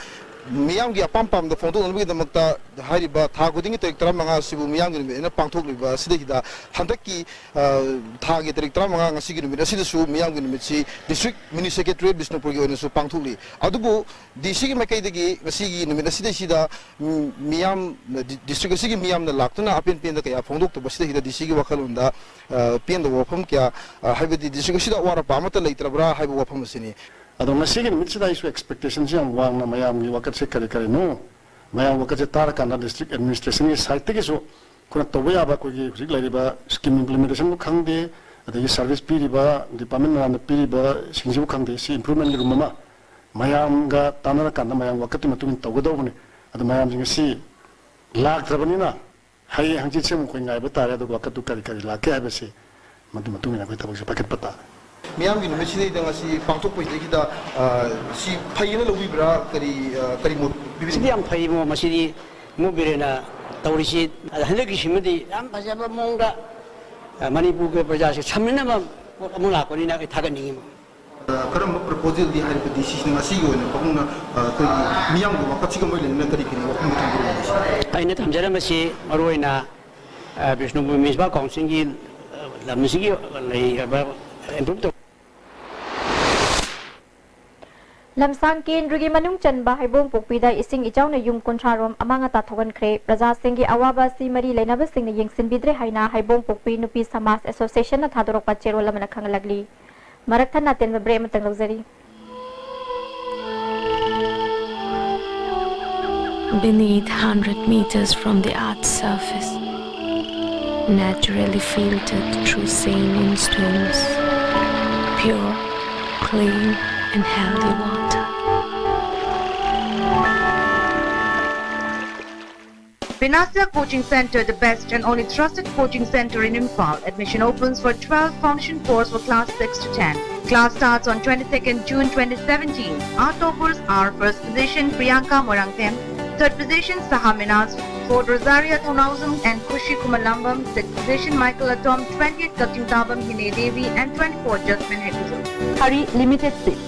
ꯃꯤꯌꯥꯝꯒꯤ ꯑꯄꯥꯝ ꯄꯥꯝꯗ ꯐꯣꯡꯗꯣꯛꯅꯕꯒꯤꯗꯃꯛꯇ ꯍꯥꯏꯔꯤꯕ ꯊꯥ ꯈꯨꯗꯤꯡꯒꯤ ꯇꯥꯔꯤꯛ ꯇꯔꯥꯃꯉꯥ ꯑꯁꯤꯕꯨ ꯃꯤꯌꯥꯝꯒꯤ ꯅꯨꯃꯤꯠ ꯑꯣꯏꯅ ꯄꯥꯡꯊꯣꯛꯂꯤꯕ ꯑꯁꯤꯗꯒꯤꯗ ꯍꯟꯗꯛꯀꯤ, ꯑ, ꯊꯥꯒꯤ ꯇꯥꯔꯤꯛ ꯇꯔꯥꯃꯉꯥ ꯉꯁꯤꯒꯤ ꯅꯨꯃꯤꯠ ꯑꯁꯤꯗꯁꯨ ꯃꯤꯌꯥꯝꯒꯤ ꯅꯨꯃꯤꯠꯁꯤ District Mini Secretariat ꯕꯤꯁꯅꯨꯄꯨꯔꯒꯤ ꯑꯣꯏꯅꯁꯨ ꯄꯥꯡꯊꯣꯛꯂꯤ꯫ ꯑꯗꯨꯕꯨ ꯗꯤ ꯁꯤꯒꯤ ꯃꯥꯏꯀꯩꯗꯒꯤ ꯉꯁꯤꯒꯤ ꯅꯨꯃꯤꯠ ꯑꯁꯤꯗꯩꯁꯤꯗ, ꯎꯝ, ꯃꯤꯌꯥꯝ, ꯗꯤ-, district ꯑꯁꯤꯒꯤ ꯃꯤꯌꯥꯝꯅ ꯂꯥꯛꯇꯨꯅ ꯑꯄꯦꯟ ꯄꯦꯟꯗ ꯀꯌꯥ ꯐꯣꯡꯗꯣꯛꯇꯕ ꯑꯁꯤꯗꯩꯁꯤꯗ ꯗꯤ ꯁꯤꯒꯤ ꯋꯥꯈꯜꯂꯣꯟꯗ, ꯑ, ꯄꯦꯟꯗꯕ ꯋꯥꯐꯝ ꯀꯌꯥ, ꯑ, ꯍꯥꯏꯕꯗꯤ district ꯑꯁꯤꯗ ꯑꯋꯥꯠ ꯑꯄꯥ ꯑꯃꯠꯇ ꯂꯩꯇ꯭ꯔꯕ꯭ꯔꯥ ꯍꯥꯏꯕ ꯋꯥꯐꯝ ꯑꯁꯤꯅꯤ꯫ ꯑꯗꯣ ꯉꯁꯤꯒꯤ ꯅꯨꯃꯤꯠꯁꯤꯗ ꯑꯩꯁꯨ expectationꯁꯤ ꯌꯥꯝ ꯋꯥꯡꯅ ꯃꯌꯥꯝꯒꯤ ꯋꯥꯀꯠꯁꯦ ꯀꯔꯤ ꯀꯔꯤꯅꯣ, ꯃꯌꯥꯝ ꯋꯥꯀꯠꯁꯦ ꯇꯥꯔꯀꯥꯟꯗ district administrationꯒꯤ sideꯇꯒꯤꯁꯨ ꯑꯩꯈꯣꯏꯅ ꯇꯧꯕ ꯌꯥꯕ ꯑꯩꯈꯣꯏꯒꯤ ꯍꯧꯖꯤꯛ ꯂꯩꯔꯤꯕ scheme implementationꯕꯨ ꯈꯪꯗꯦ, ꯑꯗꯒꯤ service ꯄꯤꯔꯤꯕ department ꯃꯌꯥꯝꯅ ꯄꯤꯔꯤꯕꯁꯤꯡꯁꯤꯕꯨ ꯈꯪꯗꯦ, ꯁꯤ improvement room ꯑꯃ ꯃꯌꯥꯝꯒ ꯇꯥꯟꯅꯔꯀꯥꯟꯗ ꯃꯌꯥꯝ ꯋꯥꯀꯠꯀꯤ ꯃꯇꯨꯡ ꯏꯟꯅ ꯇꯧꯒꯗꯧꯕꯅꯤ꯫ ꯑꯗꯣ ꯃꯌꯥꯝꯁꯤꯡ ꯑꯁꯤ ꯂꯥꯛꯇ꯭ꯔꯕꯅꯤꯅ ꯍꯌꯦꯡ ꯍꯪꯆꯤꯠꯁꯦ ꯑꯃꯨꯛ ꯑꯩꯈꯣꯏ ꯉꯥꯏꯕ ꯇꯥꯔꯦ, ꯑꯗꯨꯒ ꯋꯥꯀꯠꯇꯨ ꯀꯔꯤ ꯀꯔꯤ ꯂꯥꯛꯀꯦ ꯍꯥꯏꯕꯁꯤ ꯃꯗꯨ ꯃꯇꯨꯡ ꯏꯟꯅ ꯑꯩꯈꯣꯏ ꯊꯕꯛꯁꯦ ꯄꯥꯏꯈꯠꯄ ꯇꯥꯔꯦ꯫ ꯃꯤꯌꯥꯝꯒꯤ ꯅꯨꯃꯤꯠꯁꯤꯗꯩꯗ ꯉꯁꯤ ꯄꯥꯡꯊꯣꯛꯄꯁꯤꯗꯩꯁꯤꯗ, ꯑ, ꯁꯤ ꯐꯩꯌꯦꯅ ꯂꯧꯕꯤꯕ꯭ꯔꯥ? ꯀꯔꯤ, ꯑ, ꯀꯔꯤ ꯃꯣꯠ ꯄꯤꯕꯤꯅꯤꯡꯕ? ꯁꯤꯗꯤ ꯌꯥꯝ ꯐꯩ ꯃꯣ-, ꯃꯁꯤꯗꯤ ꯃꯣ ꯕꯤꯔꯦꯟꯅ ꯇꯧꯔꯤꯁꯤ꯫ ꯍꯟꯗꯛꯀꯤꯁꯤꯃꯗꯤ ꯌꯥꯝ ꯐꯖꯕ ꯃꯑꯣꯡꯗ, ꯑ, ꯃꯅꯤꯄꯨꯔꯒꯤ ꯄ꯭ꯔꯖꯥꯁꯦ ꯁꯝꯅꯅꯕ ꯄꯣꯠ ꯑꯃ ꯂꯥꯛꯄꯅꯤꯅ ꯑꯩ ꯊꯥꯒꯠꯅꯤꯡꯉꯤ ꯃꯣ꯫ ꯑ, ꯀꯔꯝꯕ proposalꯗꯤ ꯍꯥꯏꯔꯤꯕ ꯗꯤ ꯁꯤꯁꯤꯅ ꯉꯁꯤꯒꯤ ꯑꯣꯏꯅ ꯄꯥꯕꯨꯡꯅ, ꯑ, ꯑꯩꯈꯣꯏꯒꯤ ꯃꯤꯌꯥꯝꯒꯤ ꯋꯥꯀꯠꯁꯤꯒ ꯃꯔꯤ ꯂꯩꯅꯅ ꯀꯔꯤ ꯀꯔꯤ ꯋꯥꯐꯝ ꯊꯝꯕꯤꯔꯤꯕ ꯗꯤ ꯁꯤ? ꯑꯩꯅ ꯊꯝꯖꯔꯝꯕꯁꯤ ꯃꯔꯨꯑꯣꯏꯅ, ꯑ, ꯕꯤꯁꯅꯨꯄꯨꯔ Municipal Councilꯒꯤ, ꯑ, ꯂꯝꯁꯤꯒꯤ ꯂꯩꯔꯤꯕ improve ꯇꯧ- ꯂꯝꯁꯥꯡ ꯀꯦꯟꯗ꯭ꯔꯒꯤ ꯃꯅꯨꯡ ꯆꯟꯕ ꯍꯩꯕꯣꯡ ꯄꯣꯛꯄꯤꯗ ꯏꯁꯤꯡ ꯏꯆꯥꯎꯅ ꯌꯨꯝ ꯀꯨꯟꯊ꯭ꯔꯥ ꯔꯣꯝ ꯑꯃꯥꯡ ꯑꯇꯥ ꯊꯣꯛꯍꯟꯈ꯭ꯔꯦ꯫ ꯄ꯭ꯔꯖꯥꯁꯤꯡꯒꯤ ꯑꯋꯥꯕ ꯑꯁꯤ ꯃꯔꯤ ꯂꯩꯅꯕꯁꯤꯡꯅ ꯌꯦꯡꯁꯤꯟꯕꯤꯗ꯭ꯔꯦ ꯍꯥꯏꯅ ꯍꯩꯕꯣꯡ ꯄꯣꯛꯄꯤ ꯅꯨꯄꯤ ꯁꯃꯥꯖ Associationꯅ ꯊꯥꯗꯣꯔꯛꯄ ꯆꯦꯔꯣꯜ ꯑꯃꯅ ꯈꯪꯍꯜꯂꯛꯂꯤ꯫ ꯃꯔꯛ ꯊꯠꯅ ꯑꯇꯦꯟꯕ break ꯑꯃꯇꯪ ꯂꯧꯖꯔꯤ꯫ Beneath, hundred meters from the earth's surface, naturally filtered through saline stones, pure, clean, and healthy water. Vinasya Coaching Center, the best and only trusted coaching center in Imphal. Admission opens for twelve, foundation course for class six to ten. Class starts on twenty-second June twenty seventeen. Our toppers are first position Priyanka Moirangthem, Third position, Saha Minas, fourth, Rosaria Thongauzam and Khushi Khumalambam. Sixth position, Michael Atom, twentieth, Kachingtabam Hine Devi and twenty-fourth, Jasmine Hekuzum. Hari limited seat.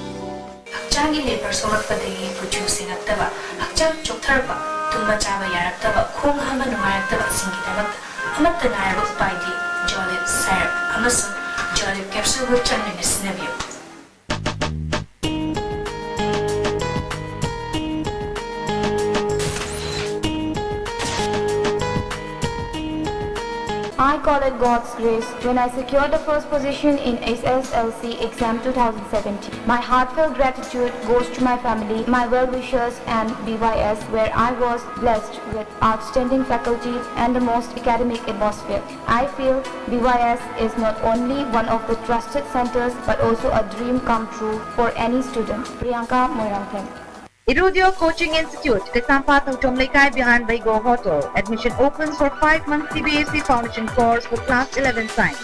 ꯍꯛꯆꯥꯡꯒꯤ labour ꯁꯣꯛꯂꯛꯄꯗꯒꯤ ꯀꯨꯆꯨ ꯁꯦꯡꯉꯛꯇꯕ, ꯍꯛꯆꯥꯡ ꯆꯣꯛꯊꯔꯛꯄ, ꯇꯨꯝꯕ ꯆꯥꯕ ꯌꯥꯔꯛꯇꯕ, ꯈꯣꯡ ꯍꯥꯝꯕ ꯅꯨꯡꯉꯥꯏꯔꯛꯇꯕꯁꯤꯡꯒꯤꯗꯃꯛꯇ ꯑꯃꯠꯇ ꯉꯥꯏꯔꯕ ꯎꯄꯥꯏꯗꯤ ꯖꯣꯂꯤꯞ ꯁꯥꯏꯔꯞ ꯑꯃꯁꯨꯡ ꯖꯣꯂꯤꯞ ꯀꯦꯞꯁꯨꯜꯕꯨ ꯆꯥꯡ ꯅꯥꯏꯅ ꯁꯤꯖꯤꯟꯅꯕꯤꯌꯨ꯫ I call it God's grace when I secured the first position in S S L C exam two thousand seventeen. My heartfelt gratitude goes to my family, my well-wishers, and B Y S, where I was blessed with outstanding faculty and the most academic atmosphere. I feel B Y S is not only one of the trusted centers but also a dream come true for any student. Priyanka Moirangthem. Irudio Coaching Institute, Kaisampha Thongthom Leikai behind Baigo Hotel. Admission opens for five months C B S E Foundation course for class eleven science.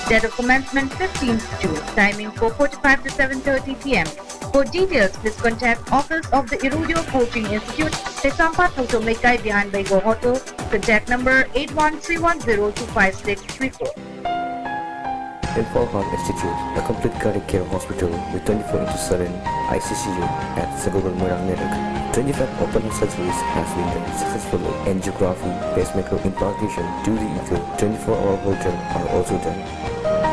Date of commencement fifteenth June. Timing four forty-five to seven thirty p m. For details, please contact office of the Irudio Coaching Institute, Kaisampha Thongthom Leikai behind Baigo Hotel. Contact number eight one three one zero two five six three four. Imphal Heart Institute, a complete cardiac care hospital with twenty-four into seven I C C U at Sagolbal Moirang Leirik. Twenty-five open heart surgeries has been done successfully. Angiography, pacemaker implantation, two D echo, twenty-four hour holter are also done.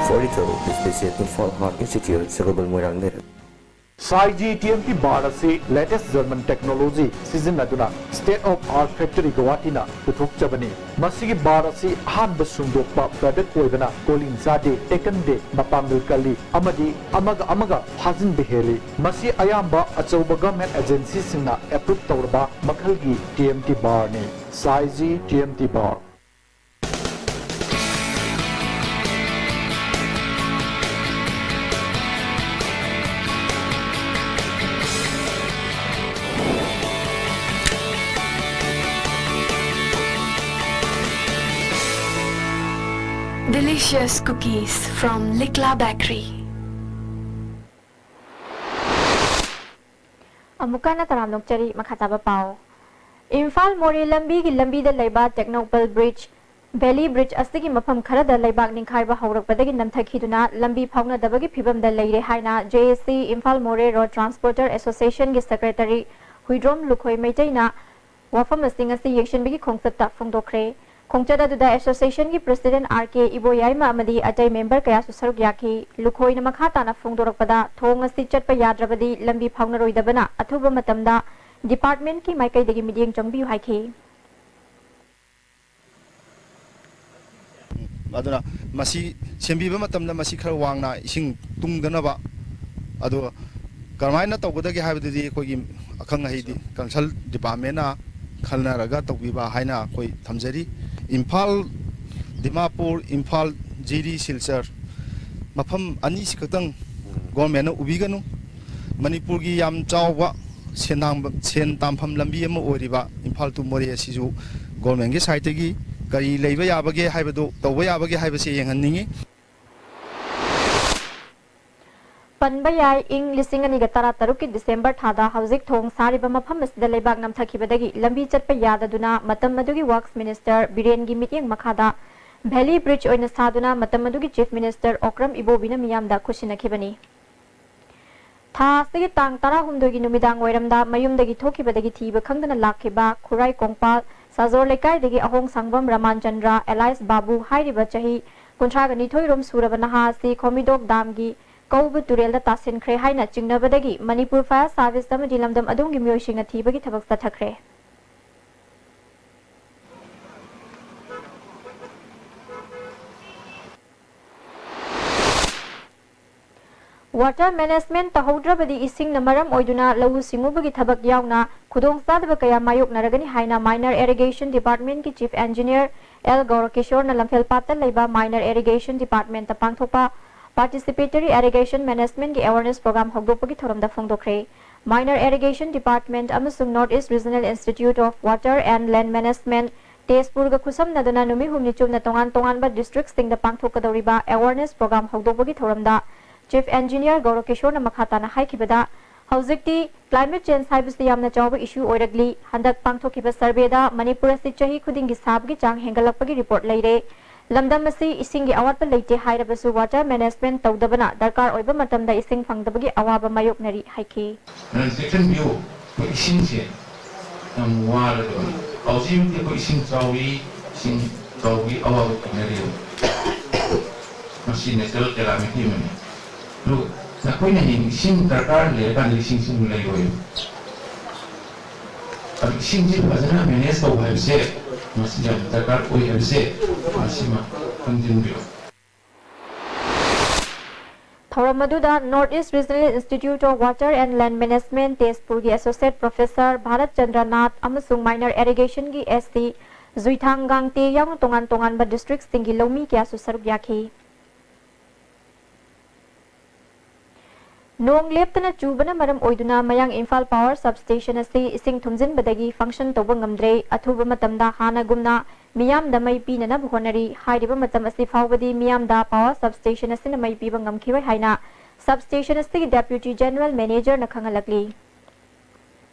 For detail, please visit Imphal Heart Institute, Sagolbal Moirang Leirik. Saiji T M T bar ꯑꯁꯤ latest German technology ꯁꯤꯖꯤꯟꯅꯗꯨꯅ state of art factory ꯒꯧꯍꯥꯇꯤꯅ ꯄꯨꯊꯣꯛꯆꯕꯅꯤ꯫ ꯃꯁꯤꯒꯤ bar ꯑꯁꯤ ꯑꯍꯥꯟꯕ ꯁꯨꯡꯗꯣꯛꯄ product ꯑꯣꯏꯕꯅ calling ꯆꯥꯗꯦ, ꯇꯦꯛꯀꯟꯗꯦ, ꯃꯄꯥꯡꯒꯜ ꯀꯜꯂꯤ ꯑꯃꯗꯤ ꯑꯃꯒ ꯑꯃꯒ ꯐꯥꯖꯤꯟꯕ ꯍꯦꯜꯂꯤ꯫ ꯃꯁꯤ ꯑꯌꯥꯝꯕ ꯑꯆꯧꯕ government agency ꯁꯤꯡꯅ approve ꯇꯧꯔꯕ ꯃꯈꯜꯒꯤ T M T bar ꯅꯤ꯫ Saiji T M T bar꯫ Delicious cookies from Likla Bakery. ꯑꯃꯨꯛꯀ ꯍꯟꯅ ꯇꯔꯥꯝꯅ ꯑꯣꯛꯆꯔꯤ꯫ ꯃꯈꯥ ꯇꯥꯕ ꯄꯥꯎ꯫ ꯏꯝꯐꯥꯜ ꯃꯣꯔꯦ ꯂꯝꯕꯤꯒꯤ ꯂꯝꯕꯤꯗ ꯂꯩꯕ ꯇꯦꯛꯅꯧꯄꯜ ꯕ꯭ꯔꯤꯖ, ꯚꯦꯂꯤ ꯕ꯭ꯔꯤꯖ ꯑꯁꯤꯒꯤ ꯃꯐꯝ ꯈꯔꯗ ꯂꯩꯕꯥꯛ ꯅꯤꯡꯈꯥꯏꯕ ꯍꯧꯔꯛꯄꯗꯒꯤ ꯅꯝꯊꯈꯤꯗꯨꯅ ꯂꯝꯕꯤ ꯐꯥꯎꯅꯗꯕꯒꯤ ꯐꯤꯕꯝꯗ ꯂꯩꯔꯦ ꯍꯥꯏꯅ ꯖꯦ ꯑꯦ ꯁꯤ ꯏꯝꯐꯥꯜ ꯃꯣꯔꯦ road transporter ꯑꯦꯁꯣꯁꯤꯌꯦꯁꯟꯒꯤ secretary Huidrom Lukhoi ꯃꯩꯇꯩꯅ ꯋꯥꯐꯝ ꯑꯁꯤꯡ ꯑꯁꯤ ꯌꯦꯡꯁꯤꯟꯕꯒꯤ ꯈꯣꯡꯆꯠꯇ ꯐꯣꯡꯗꯣꯛꯈ꯭ꯔꯦ꯫ ꯈꯣꯡꯆꯠ ꯑꯗꯨꯗ ꯑꯦꯁꯣꯁꯤꯌꯦꯁꯟꯒꯤ ꯄ꯭ꯔꯦꯁꯤꯗꯦꯟꯠ ꯑꯥꯔ ꯀꯦ ꯏꯕꯣꯌꯥꯏꯃ ꯑꯃꯗꯤ ꯑꯇꯩ ꯃꯦꯝꯕꯔ ꯀꯌꯥꯁꯨ ꯁꯔꯨꯛ ꯌꯥꯈꯤ꯫ ꯂꯨꯈꯣꯏꯅ ꯃꯈꯥ ꯇꯥꯅ ꯐꯣꯡꯗꯣꯔꯛꯄꯗ, ꯊꯣꯡ ꯑꯁꯤ ꯆꯠꯄ ꯌꯥꯗ꯭ꯔꯕꯗꯤ ꯂꯝꯕꯤ ꯐꯥꯎꯅꯔꯣꯏꯗꯕꯅ ꯑꯊꯨꯕ ꯃꯇꯝꯗ ꯗꯤꯄꯥꯔꯠꯃꯦꯟꯠꯀꯤ ꯃꯥꯏꯀꯩꯗꯒꯤ ꯃꯤꯠꯌꯦꯡ ꯆꯪꯕꯤꯌꯨ ꯍꯥꯏꯈꯤ꯫ ꯑꯗꯨꯅ ꯃꯁꯤ ꯁꯦꯝꯕꯤꯕ ꯃꯇꯝꯗ ꯃꯁꯤ ꯈꯔ ꯋꯥꯡꯅ ꯏꯁꯤꯡ ꯇꯨꯡꯗꯅꯕ, ꯑꯗꯨꯒ ꯀꯔꯝꯍꯥꯏꯅ ꯇꯧꯒꯗꯒꯦ ꯍꯥꯏꯕꯗꯨꯗꯤ ꯑꯩꯈꯣꯏꯒꯤ ꯑꯈꯪ ꯑꯍꯩ ꯀꯟꯁꯔꯟ ꯗꯤꯄꯥꯔꯠꯃꯦꯟꯅ ꯈꯟꯅꯔꯒ ꯇꯧꯕꯤꯕ ꯍꯥꯏꯅ ꯑꯩꯈꯣꯏ ꯊꯝꯖꯔꯤ꯫ ꯏꯝꯐꯥꯜ, ꯗꯤꯃꯥꯄꯨꯔ, ꯏꯝꯐꯥꯜ, ꯖꯤꯔꯤ, ꯁꯤꯜꯆꯔ ꯃꯐꯝ ꯑꯅꯤꯁꯤ ꯈꯛꯇꯪ ꯒꯣꯔꯃꯦꯟꯅ ꯎꯕꯤꯒꯅꯨ꯫ ꯃꯅꯤꯄꯨꯔꯒꯤ ꯌꯥꯝ ꯆꯥꯎꯕ ꯁꯦꯟ ꯇꯥꯟꯐꯝ ꯂꯝꯕꯤ ꯑꯃ ꯑꯣꯏꯔꯤꯕ ꯏꯝꯐꯥꯜ ꯇꯨ ꯃꯣꯔꯦ ꯑꯁꯤꯁꯨ ꯒꯣꯔꯃꯦꯟꯒꯤ ꯁꯥꯏꯠꯇꯒꯤ ꯀꯔꯤ ꯂꯩꯕ ꯌꯥꯕꯒꯦ ꯍꯥꯏꯕꯗꯨ, ꯇꯧꯕ ꯌꯥꯕꯒꯦ ꯍꯥꯏꯕꯁꯤ ꯌꯦꯡꯍꯟꯅꯤꯡꯏ꯫ ꯄꯟꯕ ꯌꯥꯏ, ꯏꯪ ꯂꯤꯁꯤꯡ ꯑꯅꯤꯒ ꯇꯔꯥꯇꯔꯨꯛꯀꯤ ꯗꯤꯁꯦꯝꯕꯔ ꯊꯥꯗ ꯍꯧꯖꯤꯛ ꯊꯣꯡ ꯁꯥꯔꯤꯕ ꯃꯐꯝ ꯑꯁꯤꯗ ꯂꯩꯕꯥꯛ ꯅꯝꯊꯈꯤꯕꯗꯒꯤ ꯂꯝꯕꯤ ꯆꯠꯄ ꯌꯥꯗꯗꯨꯅ ꯃꯇꯝ ꯑꯗꯨꯒꯤ ꯋꯥꯔꯛꯁ ꯃꯤꯅꯤꯁꯇꯔ ꯕꯤꯔꯦꯟꯒꯤ ꯃꯤꯠꯌꯦꯡ ꯃꯈꯥꯗ ꯚꯦꯂꯤ ꯕ꯭ꯔꯤꯖ ꯑꯣꯏꯅ ꯁꯥꯗꯨꯅ ꯃꯇꯝ ꯑꯗꯨꯒꯤ ꯆꯤꯐ ꯃꯤꯅꯤꯁꯇꯔ ꯑꯣꯀ꯭ꯔꯝ ꯏꯕꯣꯕꯤꯅ ꯃꯤꯌꯥꯝꯗ ꯈꯨꯠꯁꯤꯟꯅꯈꯤꯕꯅꯤ꯫ ꯊꯥ ꯑꯁꯤꯒꯤ ꯇꯥꯡ ꯇꯔꯥꯍꯨꯝꯗꯣꯏꯒꯤ ꯅꯨꯃꯤꯗꯥꯡ ꯋꯥꯏꯔꯝꯗ ꯃꯌꯨꯝꯗꯒꯤ ꯊꯣꯛꯈꯤꯕꯗꯒꯤ ꯊꯤꯕ ꯈꯪꯗꯅ ꯂꯥꯛꯈꯤꯕ ꯈꯨꯔꯥꯏ ꯀꯣꯡꯄꯥꯜ ꯁꯥꯖꯣꯔ ꯂꯩꯀꯥꯏꯗꯒꯤ ꯑꯍꯣꯡ ꯁꯥꯡꯕꯝ ꯔꯃꯥꯟꯆꯟꯗ꯭ꯔ ꯑꯦꯂꯥꯏꯁ ꯕꯥꯕꯨ ꯍꯥꯏꯔꯤꯕ ꯆꯍꯤ ꯀꯨꯟꯊ꯭ꯔꯥꯒ ꯅꯤꯊꯣꯏꯔꯣꯝ ꯁꯨꯔꯕ ꯅꯍꯥ ꯑꯁꯤ ꯈꯣꯃꯤꯗꯣꯛ ꯗꯥꯝꯒꯤ ꯀꯧꯕ ꯇꯨꯔꯦꯜꯗ ꯇꯥꯁꯤꯟꯈ꯭ꯔꯦ ꯍꯥꯏꯅ ꯆꯤꯡꯅꯕꯗꯒꯤ ꯃꯅꯤꯄꯨꯔ ꯐꯥꯌꯔ ꯁꯥꯔꯚꯤꯁ ꯑꯃꯗꯤ ꯂꯝꯗꯝ ꯑꯗꯨꯝꯒꯤ ꯃꯤꯑꯣꯏꯁꯤꯡꯅ ꯊꯤꯕꯒꯤ ꯊꯕꯛ ꯆꯠꯊꯈ꯭ꯔꯦ꯫ ꯋꯥꯇꯔ ꯃꯦꯅꯦꯖꯃꯦꯟꯠ ꯇꯧꯍꯧꯗ꯭ꯔꯕꯗꯤ ꯏꯁꯤꯡꯅ ꯃꯔꯝ ꯑꯣꯏꯗꯨꯅ ꯂꯧꯎ ꯁꯤꯡꯎꯕꯒꯤ ꯊꯕꯛ ꯌꯥꯎꯅ ꯈꯨꯗꯣꯡꯆꯥꯗꯕ ꯀꯌꯥ ꯃꯥꯌꯣꯛꯅꯔꯒꯅꯤ ꯍꯥꯏꯅ ꯃꯥꯏꯅꯔ ꯏꯔꯤꯒꯦꯁꯟ ꯗꯤꯄꯥꯔꯠꯃꯦꯟꯠꯀꯤ ꯆꯤꯐ ꯏꯟꯖꯤꯅꯤꯌꯔ ꯑꯦꯜ ꯒꯧꯔꯀꯤꯁꯣꯔꯅ ꯂꯝꯐꯦꯜꯄꯥꯠꯇ ꯂꯩꯕ ꯃꯥꯏꯅꯔ ꯏꯔꯤꯒꯦꯁꯟ ꯗꯤꯄꯥꯔꯠꯃꯦꯟꯠꯇ ꯄꯥꯡꯊꯣꯛꯄ ꯄꯥꯔꯇꯤꯁꯤꯄꯦꯇꯔꯤ ꯏꯔꯤꯒꯦꯁꯟ ꯃꯦꯅꯦꯖꯃꯦꯟꯠꯀꯤ ꯑꯦꯋꯥꯔꯅꯦꯁ ꯄ꯭ꯔꯣꯒ꯭ꯔꯥꯝ ꯍꯧꯗꯣꯛꯄꯒꯤ ꯊꯧꯔꯝꯗ ꯐꯣꯡꯗꯣꯛꯈ꯭ꯔꯦ꯫ ꯃꯥꯏꯅꯔ ꯏꯔꯤꯒꯦꯁꯟ ꯗꯤꯄꯥꯔꯠꯃꯦꯟꯠ ꯑꯃꯁꯨꯡ north east regional institute of water and land management ꯇꯦꯖꯄꯨꯔꯒ ꯈꯨꯠꯁꯝꯅꯗꯨꯅ ꯅꯨꯃꯤꯠ ꯍꯨꯝꯅꯤ ꯆꯨꯞꯅ ꯇꯣꯉꯥꯟ ꯇꯣꯉꯥꯟꯕ ꯗꯤꯁꯇ꯭ꯔꯤꯛꯁꯤꯡꯗ ꯄꯥꯡꯊꯣꯛꯀꯗꯧꯔꯤꯕ ꯑꯦꯋꯥꯔꯅꯦꯁ ꯄ꯭ꯔꯣꯒ꯭ꯔꯥꯝ ꯍꯧꯗꯣꯛꯄꯒꯤ ꯊꯧꯔꯝꯗ ꯆꯤꯐ ꯏꯟꯖꯤꯅꯤꯌꯔ ꯒꯧꯔꯀꯤꯁꯣꯔꯅ ꯃꯈꯥ ꯇꯥꯅ ꯍꯥꯏꯈꯤꯕꯗ, ꯍꯧꯖꯤꯛꯇꯤ climate change ꯍꯥꯏꯕꯁꯤ ꯌꯥꯝꯅ ꯆꯥꯎꯕ issue ꯑꯣꯏꯔꯛꯂꯤ꯫ ꯍꯟꯗꯛ ꯄꯥꯡꯊꯣꯛꯈꯤꯕ surveyꯗ ꯃꯅꯤꯄꯨꯔ ꯑꯁꯤ ꯆꯍꯤ ꯈꯨꯗꯤꯡꯒꯤ ꯁꯥꯕꯒꯤ ꯆꯥꯡ ꯍꯦꯟꯒꯠꯂꯛꯄꯒꯤ report ꯂꯩꯔꯦ꯫ ꯂꯝꯗꯝ ꯑꯁꯤ ꯏꯁꯤꯡꯒꯤ ꯑꯋꯥꯠꯄ ꯂꯩꯇꯦ ꯍꯥꯏꯔꯕꯁꯨ water management ꯇꯧꯗꯕꯅ ꯗꯔꯀꯥꯔ ꯑꯣꯏꯕ ꯃꯇꯝꯗ ꯏꯁꯤꯡ ꯐꯪꯗꯕꯒꯤ ꯑꯋꯥꯕ ꯃꯥꯌꯣꯛꯅꯔꯤ ꯍꯥꯏꯈꯤ꯫ Transaction view, ꯑꯩꯈꯣꯏ ꯏꯁꯤꯡꯁꯦ ꯌꯥꯝ ꯋꯥꯔꯦꯕ꯫ ꯍꯧꯖꯤꯛ ꯍꯧꯖꯤꯛ ꯑꯩꯈꯣꯏ ꯏꯁꯤꯡ ꯆꯥꯎꯏ, ꯏꯁꯤꯡ ꯆꯥꯎꯕꯒꯤ ꯑꯋꯥꯕ ꯊꯦꯡꯅꯔꯤꯕ꯫ ꯃꯁꯤ natural calamity ꯑꯃꯅꯤ꯫ ꯑꯗꯨ ꯅꯈꯣꯏꯅ ꯍꯌꯦꯡ ꯏꯁꯤꯡ ꯗꯔꯀꯥꯔ ꯂꯩꯔꯀꯥꯟꯗ ꯏꯁꯤꯡꯁꯤ ꯑꯗꯨꯝ ꯂꯩꯔꯣꯏꯕ꯫ ꯑꯗꯨ ꯏꯁꯤꯡꯁꯤ ꯐꯖꯅ manage ꯇꯧꯕ ꯍꯥꯏꯕꯁꯦ ꯃꯁꯤ ꯌꯥꯝ ꯗꯔꯀꯥꯔ ꯑꯣꯏ ꯍꯥꯏꯕꯁꯦ ꯃꯁꯤꯃ ꯈꯪꯖꯤꯟꯕꯤꯔꯣ꯫ ꯊꯧꯔꯝ ꯑꯗꯨꯗ North East Regional Institute of Water and Land Management, ꯇꯦꯖꯄꯨꯔꯒꯤ Associate Professor Bharat Chandra Nath ꯑꯃꯁꯨꯡ Minor Irrigationꯒꯤ S C ꯖꯨꯏꯊꯥꯡ ꯒꯥꯡꯇꯦ ꯌꯥꯎꯅ ꯇꯣꯉꯥꯟ ꯇꯣꯉꯥꯟꯕ districtꯁꯤꯡꯒꯤ ꯂꯧꯃꯤ ꯀꯌꯥꯁꯨ ꯁꯔꯨꯛ ꯌꯥꯈꯤ꯫ ꯅꯣꯡ ꯂꯦꯞꯇꯅ ꯆꯨꯕꯅ ꯃꯔꯝ ꯑꯣꯏꯗꯨꯅ ꯃꯌꯥꯡ ꯏꯝꯐꯥꯜ power substation ꯑꯁꯤ ꯏꯁꯤꯡ ꯊꯨꯝꯖꯤꯟꯕꯗꯒꯤ function ꯇꯧꯕ ꯉꯝꯗ꯭ꯔꯦ꯫ ꯑꯊꯨꯕ ꯃꯇꯝꯗ ꯍꯥꯟꯅꯒꯨꯝꯅ ꯃꯤꯌꯥꯝꯗ ꯃꯩ ꯄꯤꯅꯅꯕ ꯍꯣꯠꯅꯔꯤ꯫ ꯍꯥꯏꯔꯤꯕ ꯃꯇꯝ ꯑꯁꯤ ꯐꯥꯎꯕꯗꯤ ꯃꯤꯌꯥꯝꯗ power substation ꯑꯁꯤꯅ ꯃꯩ ꯄꯤꯕ ꯉꯝꯈꯤꯔꯣꯏ ꯍꯥꯏꯅ substation ꯑꯁꯤꯒꯤ Deputy General Managerꯅ ꯈꯪꯍꯜꯂꯛꯂꯤ꯫